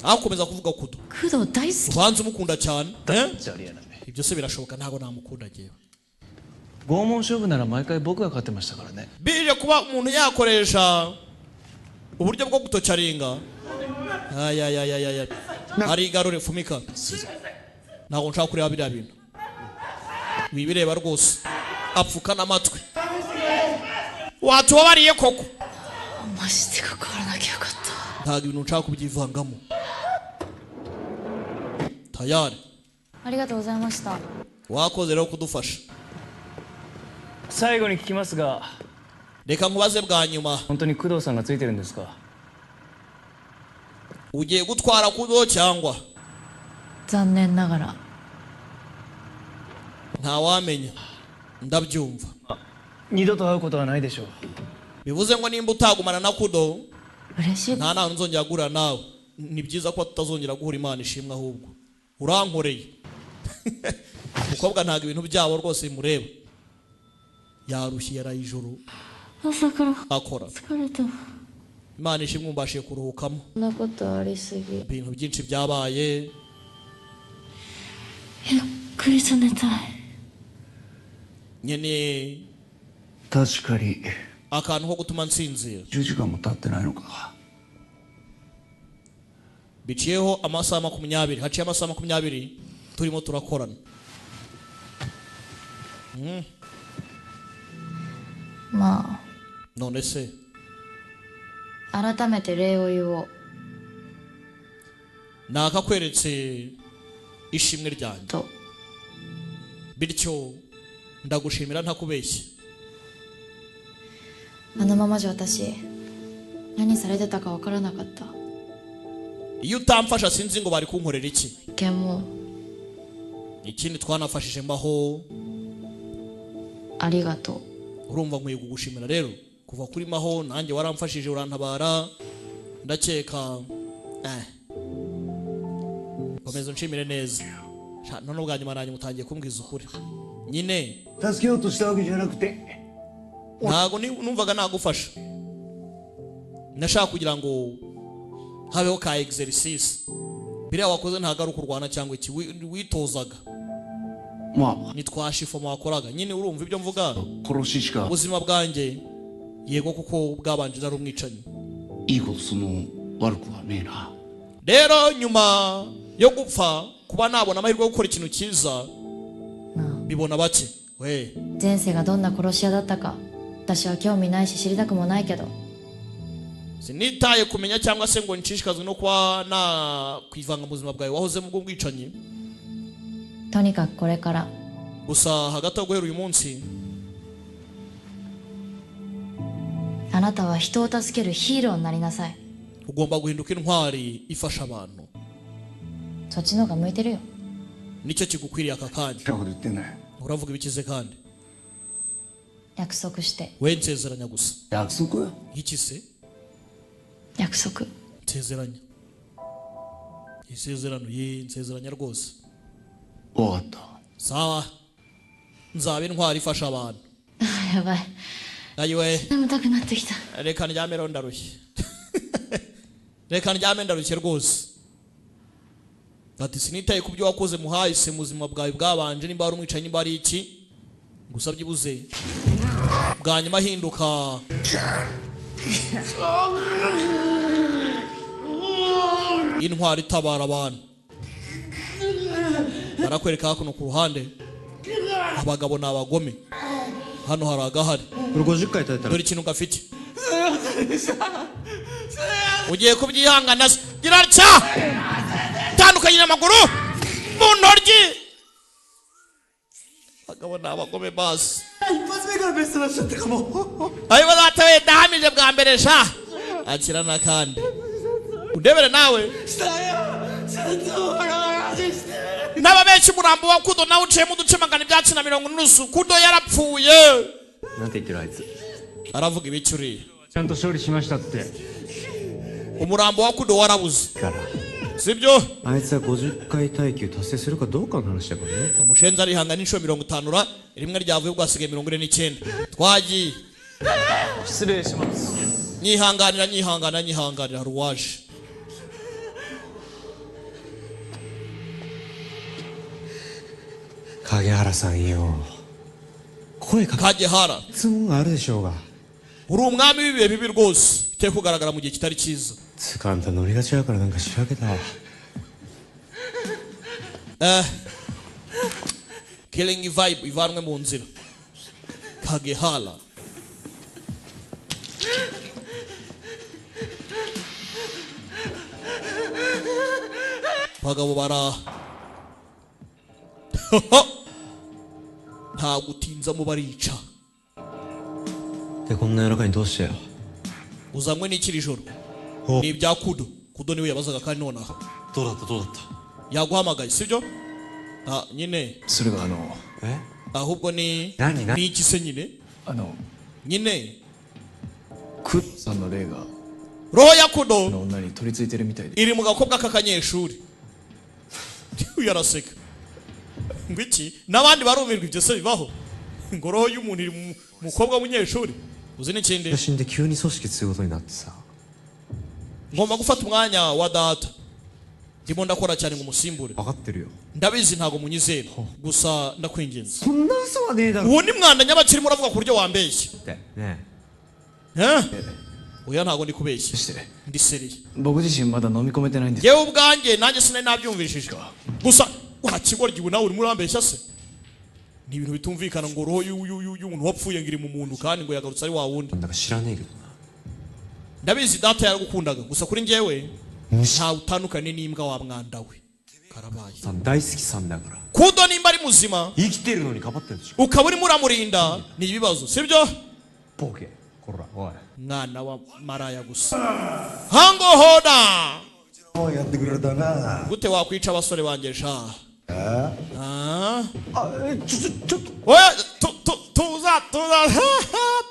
Aho gukomeza kuvuga Kudo. 工藤大好き。 Ubanza umukunda cyane, eh? Ibyo se birashoboka? Ntabwo namukunda jyewe. 拷問勝負なら毎回僕が勝ってましたからね。 Bije kuba umuntu yakoresha uburyo bwo gutocaringa. Ayayayayaya, hari igarure fumika. Ntabwo nshaka kureba biriya bintu, wibireba rwose. Apfuka n'amatwi, watubabariye koko. マジで関わらなきゃよかった。 Ntabwo ibintu nshaka kubyivangamo tayari. ありがとうございました。 Wakoze rero kudufasha. 最後に聞きますが。 Reka nkubaze bwa nyuma. 本当に工藤さんがついてるんですか？ Ugiye gutwara Kudo cyangwa? 残念ながら。 Ntawamenya, ndabyumva. 二度と会うことはないでしょう。 Bivuze ngo nimba utagumana na Kudo, 嬉しい。 nta ntantu nzongera guhura nawe. Ni byiza ko tutazongera guhura, Imana ishimwe. Ahubwo urankoreye. Umukobwa ntabwo ibintu byabo rwose bimureba, yarushye, yaraye ijoro 朝から akora. 疲れた。 Imana ishimwe, mbashije kuruhukamo. そんなことありすぎ。 Ibintu byinshi byabaye. ゆっくりと寝たい。 Nkeneye 確かに。 akantu ko gutuma nsinzira. 10時間も経ってないのか。 Biciyeho amasaha 20, haciye amasaha 20 turimo turakorana. ま None se あ、改めて礼を言おう。 Nakakweretse ishimwe ryanjye, bityo ndagushimira ntakubeshye. あのままじゃ私、何されてたかわからなかった。 Iyo utamfasha sinzi ngo bari kunkorera iki. 一件も。 Ikindi twanafashije mbaho. ありがと Urumva nkwiye kugushimira rero kuva kuri maho, nanjye waramfashije urantabara, ndakeka komeza unshimire neza. Sha, none ubwa nyuma nanjye mutangiye kumbwiza ukuri nyine. 助けようとしたわけじゃなくて。 Ntabwo numvaga nagufasha, nashaka kugira ngo habeho ka exercice. Biriya wakoze ntabwo ari ukurwana cyangwa iki, witozaga. ま Ni twashifoma wakoraga nyine, urumva ibyo mvuga? あ殺ししか。 Ubuzima bwanjye yego, kuko bwabanje ari umwicanyi. いいことするの悪くはねえな。 Rero nyuma yo gupfa, kuba nabona amahirwe yo gukora ikintu cyiza bibona bake we. う。前世がどんな殺し屋だったか、私は興味ないし知りたくもないけど。 Sinitaye kumenya cyangwa se ngo nshishikazwe no kuba nakwivanga mu buzima bwawe wahozemo bw'ubwicanyi. とにかくこれから。 Gusa hagati aho, guhera uyu munsi, あなたは人を助けるヒーローになりなさい。 ugomba guhinduka intwari ifasha abantu. そっちの方が向いてるよ。 Nicyo kigukwiriye aka kanya. こと言ってんだよ。 Uravuga ibikize kandi? 約束して。 We, nsezeranya gusa. 約束？ Iki se? 約束。 Nsezeranya isezerano ye, nsezeranya rwose. わかった。 Sawa, nzaba intwari ifasha abantu. やばい。 Ayiwe. 眠たくなってきた。 Reka ndyame rero, ndarushye. Reka ndyame, ndarushye rwose. Ati sinitaye ku byo wakoze muhahise mu buzima bwawe bwabanje, nimba wari umwicanyi, nimba ari iki, gusa byibuze bwa nyuma ahinduka intwari itabara abantu. Barakwereka hakuno ku ruhande, abagabo ni abagome. Hano hari agahari. これ50回叩いたら。 Dore ikintu gafite, ugiye kubyihangana se. Gira cya tandukanye n'amaguru mu ntoryi. Abagabo ni abagome basi. 一発目からベスト出しちゃったかも。 Ayo data we, ndahamije bwa mbere sha. Akira n'akandi undebere nawe. したよ、ちゃんと笑わして。 N'ababeshyi. Ntabeshya, umurambo wa Kudo nawe uciyemo uduce magana ibyatsi na mirongo n'unusu. Kudo yarapfuye. なんて言ってるあいつ。 Aravuga ibiki uriya? ちゃんと処理しましたって。 Umurambo wa Kudo warabuze, から sibyo? あいつは50回耐久達成するかどうかの話だからね。 Umushenzi arihangana inshuro 50 ra rimwe ryavuye, ubwo hasigaye 49. Twagiye. 失礼します。 Nyihanganira, nyihanganira, nyihanganira, hari uwaje. 影原さんよ。声かけ Kagehara, 質問があるでしょうが。 uri umwami w'ibihe bibi rwose, biteye kugaragara mu gihe kitari cyiza. つうかあんたノリが違うからなんかしらけたわ。 Killing vibe ivanwe mu nzira. Kagehara, abagabo baraha, nta gutinzamo, barica. で、こんな夜中にどうしてよ。 Uzanywe n'ikiri joro? Ni ibya Kudo. Kudo niwe yabazaga kandi nonaha. どうだったどうだった。 Yaguhamagaye, sibyo? Ah, nyine. それがあのえ。 Ahubwo ni Nani, nani? Ni iki se nyine? あの Nyine. クッさんの霊が Roho ya Kudo の女に取り付いてるみたいで。 iri mu gakobwa k'akanyeshuri. Uyu araseka ngo iki? N'abandi barumirwa. Ibyo se bibaho, ngo roho y'umuntu iri mu mukobwa w'umunyeshuri? Uzi n'ikindi? 死んで急に組織継ぐことになってさ。 Ngomba gufata umwanya wa data, ndimo ndakora cyane ngo umusimbure. 分かってるよ。 Ndabizi ntabwo munyizera, gusa ndakwinginze. こんな嘘はねえだろ。 Uwo ni mwanda nyabakirimo uravuga ku buryo wambeshya. ってね。 Eh? Oya, ntabwo ndi kubeshya. して。 Ndi sérieux. 僕自身まだ飲み込めてないんです。 Yewe ubwanjye nanjye sinari nabyumvishije. Gusa wa kigoryi ubu nawe urimo urambeshya se? Ni ibintu bitumvikana ngo roho y'umuntu wapfuye ngo iri mu muntu, kandi ngo yagarutse ari wa wundi. なんだか知らねえけどな。 Ndabizi data yaragukundaga, gusa kuri njyewe ntawe utandukanye n'imbwa wa mwanda we. Karabaye. さん大好きさんだから。 Kudo nimba ari muzima, 生きてるのにかばってるでしょ。 ukaba urimo uramurinda, ni ibibazo, sibyo? ボケこらおい。 Mwana wa maraya gusa hango hoda. やってくれたな。 Gute wakwica abasore banjye sha? あ。 Ah? あ、ちょちょちょっと。 Oya, tuza, tuza,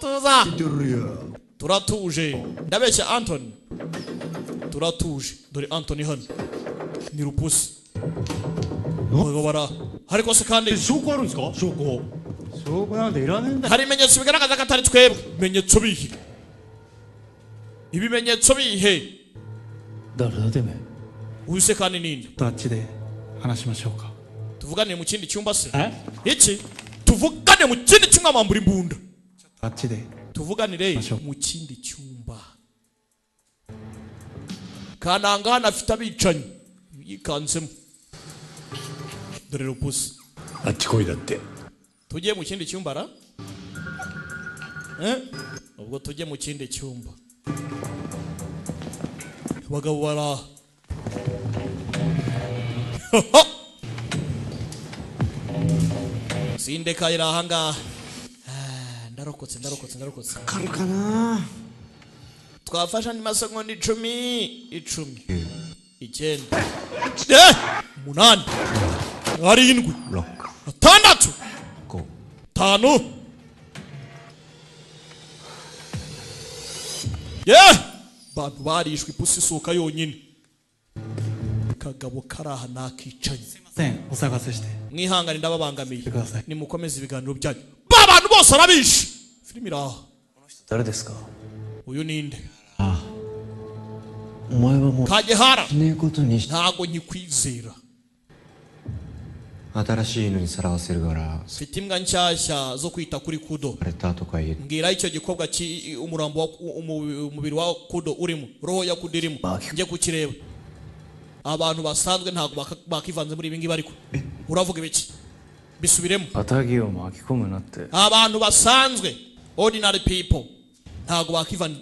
tuza. てるよ。 Turatuje. Ndabeshya, Antony? Turatuje. Dore Antony hano ni rupusi. Abagabo bara ariko se kandi 証拠あるんですか？証拠。証拠なんていらねえんだ。 Hari ibimenyetso bigaragaza ko atari twebwe. Ibimenyetso bihe? Ibimenyetso bihe? 誰だてめえ。 Uyu se kandi ninde? あっちで話しましょうか。 Tuvuganire mu kindi cyumba se? Iki tuvugane mu kindi cyumba? Mambura imbunda. あっちで。 Tuvuganire mu kindi cyumba. Kananga hano afite abicanyi yikanzemo. Dore rupusi. あっち来いだって。 Tujye mu kindi cyumba ra? Eh? Ubwo tujye mu kindi cyumba. Abagabo bara sindeka iri ahangaha. Ah, ndarokotse, ndarokotse, ndarokotse. かるかな。 Twafashe andi masegonda 10, 10, 9, 8, 7, 6, 5. Ye bantu barishwe, ipusi isohoka yonyine. Kagabo karaha nakicanyi. せんお騒がせして。 Mwihangane, ndababangamiye. ください。 Nimukomeze ibiganiro byanyu. Ba bantu bose arabishe. Filime iraha. 誰ですか？ Uyu ninde? お前はもう Kagehara, ねえことにし ntago nkikwizera. 新しいのにさらわせるから Mfite imbwa nshyashya zo kwita kuri Kudo. されたとか言え。 Mbwira icyo gikorwa umurambo wa umubiri wa Kudo urimo, roho ya Kudo irimo, njye kukireba. Abantu basanzwe ntabwo bakivanze muri ibi ngibi. Ariko uravuga ibiki? Bisubiremo. 片木を巻き込むなって。 Abantu basanzwe, ordinary people, ntabwo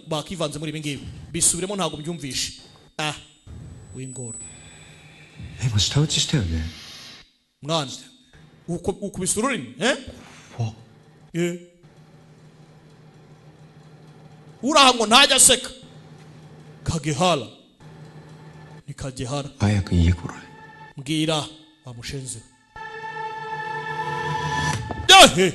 bakivanze muri ibi ngibi. Bisubiremo, ntabwo mbyumvishe. Ah, wingora. え今舌打ちしたよね。 Mwana, ukubise ururimi, eh? Eh. Uraha ngo ntajya aseka. Kagehara ni Kagehara. 早く家来い。 Mbwira wa mushenzi we. Yehe!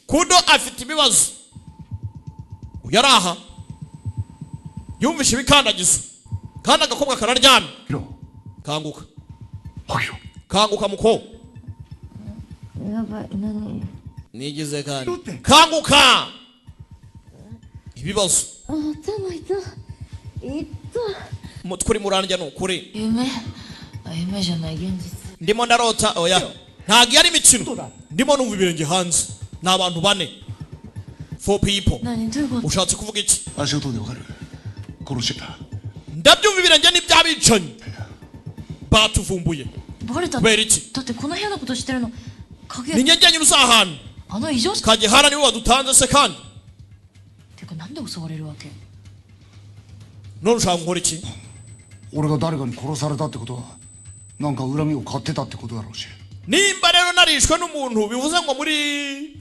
Kudo afite ibibazo. Uyu ari aha yumvishe ibikandagizo kandi agakobwa kararyamye. Kanguka, kanguka muko. やばい何 Nigize kandi kanguka ibibazo. あ頭痛い痛 Umutwe urimo urandya ni ukuri. 夢あ夢じゃない現実 Ndimo ndarota oya ntabwo iyo ari imikino ndimo numva ibirenge hanze ni abantu bane, four people. 何どういうこと Ushatse kuvuga iki? 足音でわかる殺しだ Ndabyumva ibirenge n'iby'abicanyi batuvumbuye. バレた Kubera iki? だってこの部屋のこと知ってるの影 Ni njye njyenyine uzi ahantu. あの異常者 Kagehara niwe wadutanze se kandi てかなんで襲われるわけ None ushaka gukora iki? 俺が誰かに殺されたってことはなんか恨みを買ってたってことだろうし Nimba rero narishwe n'umuntu bivuze ngo muri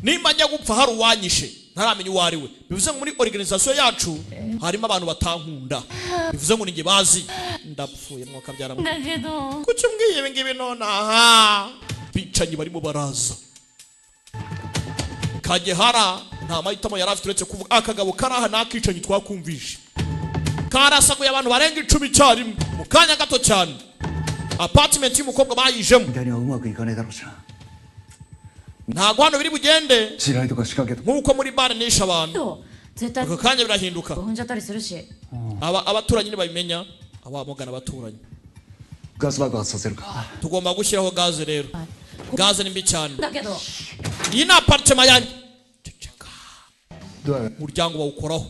nimba njya gupfa hari uwanyishe ntaramenya uwo ari we bivuze ngo muri organisation yacu harimo abantu batankunda bivuze ngo ninjye bazi ndapfuye mwuka byara. だけど Kuki umbwiye ibi ngibi nonaha? Bicanyi barimo baraza. Kagehara nta mahitamo yari afite uretse kuvuga akagabo karaha n'akicanyi twakumvishe karasaguye abantu barenga 10 icyarimwe mu kanya gato cyane. Apartment y'umukobwa bayijemo. みたいにはうまくいかねえだろうしな Ntabwo hano biri bugende 地雷とか仕掛けと nk'uko muri bare nishe abantu. 絶対 Ako kanya birahinduka. 踏んじゃったりするし Aba abaturanyi ntibabimenya abamugana abaturanyi. ガス爆発させるか Tugomba gushyiraho gaze rero gaze ni mbi cyane. だけど Iyi ni apartment yanjye. どうや Umuryango bawukoraho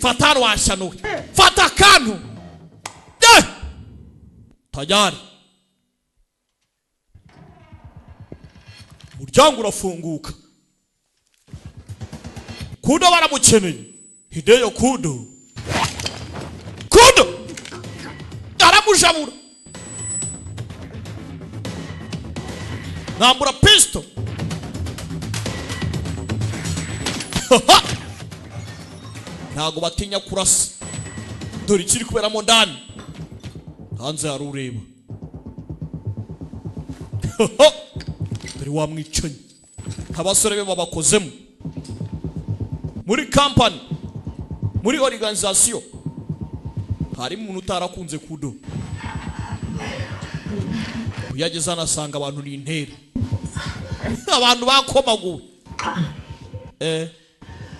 fata rwashanuwe fata akantu. Eh! Tayari umuryango urafunguka. Kudo baramukeneye. Hideyo Kudo, Kudo aramujabura nambura pisto. Ntabwo batinya kurasa. Dore ikiri kuberamo ndani hanze hari ureba. Dore wa mwicanyi abasore be babakozemo muri kampani muri organisation harimo umuntu utarakunze Kudo. Uyageze hano asanga abantu ni intere abantu bakomaguwe. Eh,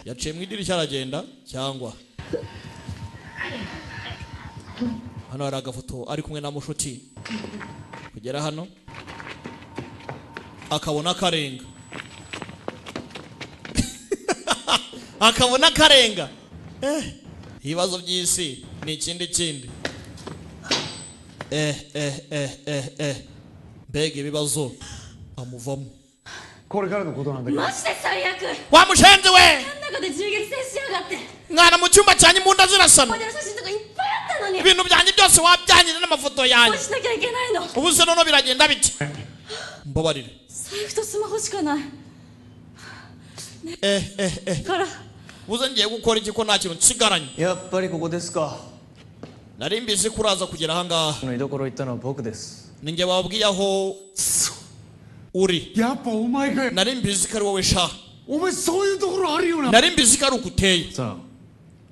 yaciye mu idirishya aragenda cyangwa hano hari agafoto ari kumwe na mushuti kugera hano akabona karenga akabona karenga. Eh, ibibazo by'isi ni ikindi kindi. Eh eh eh eh eh mbega ibibazo amuvamo. これからのことなんだけど マジで最悪 Wa mushenzi we! 中で銃撃戦しやがって Mwana mu cyumba cyanjye imbunda zirasana. 思い出の写真とかいっぱいあったのに Ibintu byanjye byose wabyangije n'amafoto ど yanjye. うしなきゃいけないの Ubu se noneho biragenda bite? Mbabarire. 財布とスマホしかない Eh eh eh から ubuze ngiye gukora iki ko nta kintu nsigaranye? やっぱりここですか Nari mbizi ko uraza kugera ahangaha. の居所行ったのは僕です Ni njye wabwiye aho uri. やっぱお前かよ Nari mbizi ko ari wowe sha. お前そういうところあるよな Nari mbizi ko ari uko uteye. さあ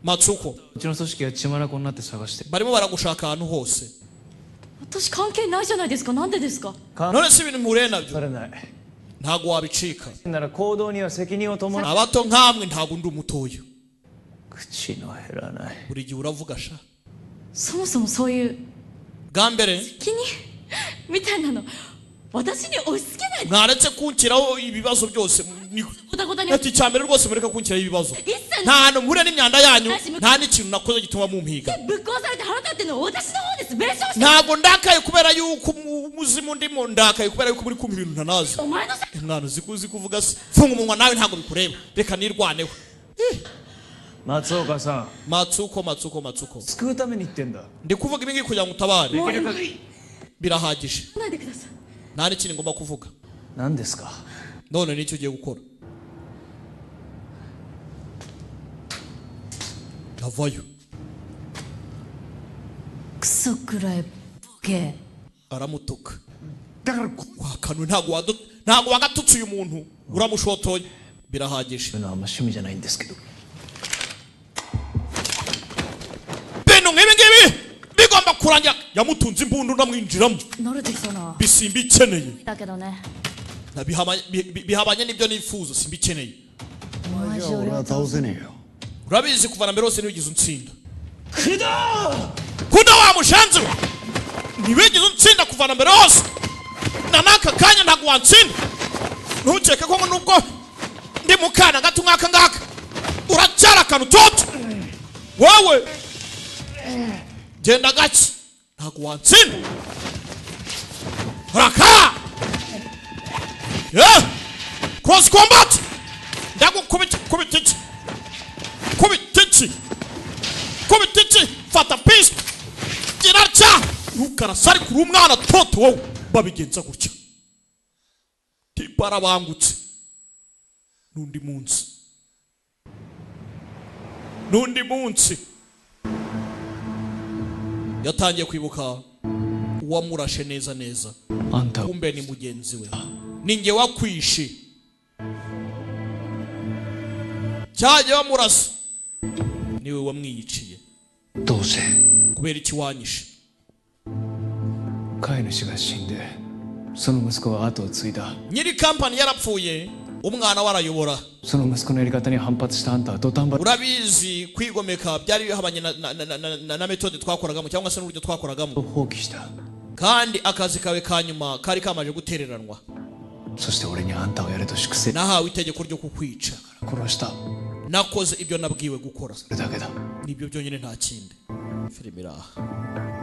Matsuko うちの組織が血まなこになって探して barimo baragushaka ahantu hose. 私関係ないじゃないですかなんでですか None se ibintu muhuye nabyo されない ntabwo wabicika. なら行動には責任を伴う Abato nkamwe ntabwo ndi umutoya. 口の減らない Buri gihe uravuga sha. そもそもそういう Bwa mbere 責任みたいなの私に押し付けない mwaretse kunshyiraho ibibazo byose ni- ごたごたに Ati icya mbere rwose mureke kunshyiraho ibibazo. 一切 Nta hantu mpuriye n'imyanda yanyu nta n'ikintu nakoze gituma mumpiga. ぶっ壊されて腹立ってるのは私の方です弁償して Ntabwo ndakaye kubera yuko umuzimu ndimo ndakaye kubera yuko muri kumva ibintu ntanazi. お前のせい Mwana uzi ko uzi kuvuga se funga umunwa nawe ntabwo bikureba reka nirwaneho. 松岡さん Matsuko Matsuko Matsuko 救うために言ってんだ ndi kuvuga ibi ngibi kugira ngo utabare. もういい Birahagije. ないでください Nta n'ikindi ngomba kuvuga. 何ですか None nicyo ugiye gukora? Ndavayo. クソくらいボケ Aramutuka wakanu, ntabwo wagatutse uyu muntu, uramushotoye birahagije. のはあんま趣味じゃないんですけど。 Bintu nk'ibi ngibi bigomba kurangira. Yamutunze imbunda, unamwinjiramo. 慣れてきたな。 Bisimbikeneye. だけどね。 Bihabanye n'ibyo nifuza, simbikeneye. お前じゃ俺俺はは倒せねえよ。 Urabizi, kuva na mbere hose ntiwigeze untsinda kuda wa mushenzi we, ntiwigeze untsinda kuva na mbere hose, na n'aka kanya ntabwo wantsinda. Ntukeke ko ngo nubwo ndi mu kana gato nk'aka ngaka, uracyari akantu toto wowe. Genda gake, ntabwo wantsinda. Raka, yeah! Cross combat, ndagukubita. Kubita iki? Kubita iki? Kubita iki? Fata pisi, gira ntukarasa ariko uri umwana toto wowe. Babigenza gutya, tipa arabangutse. N'undi munsi, n'undi munsi yatangiye kwibuka uwamurashe neza neza. あんた。 Kumbe ni mugenzi we. Ninjye wakwishe cyagiye bamurasa, niwe wamwiyiciye. どうして？ Kubera iki wanyishe? 飼い主が死んで、その息子は後を継いだ。 Nyiri kampani yarapfuye, umwana we arayobora. その息子のやり方に反発したあんたは土壇場 Urabizi, kwigomeka byari bihabanye na méthode twakoragamo cyangwa se n'uburyo twakoragamo. を放棄した。 Kandi akazi kawe ka nyuma kari kamaze gutereranwa. そして俺にあんたをやれと粛清 Nahawe itegeko ryo kukwica. 殺した。 Nakoze ibyo nabwiwe gukora. それだけだ。 Nibyo byonyine, nta kindi. Filime iraha.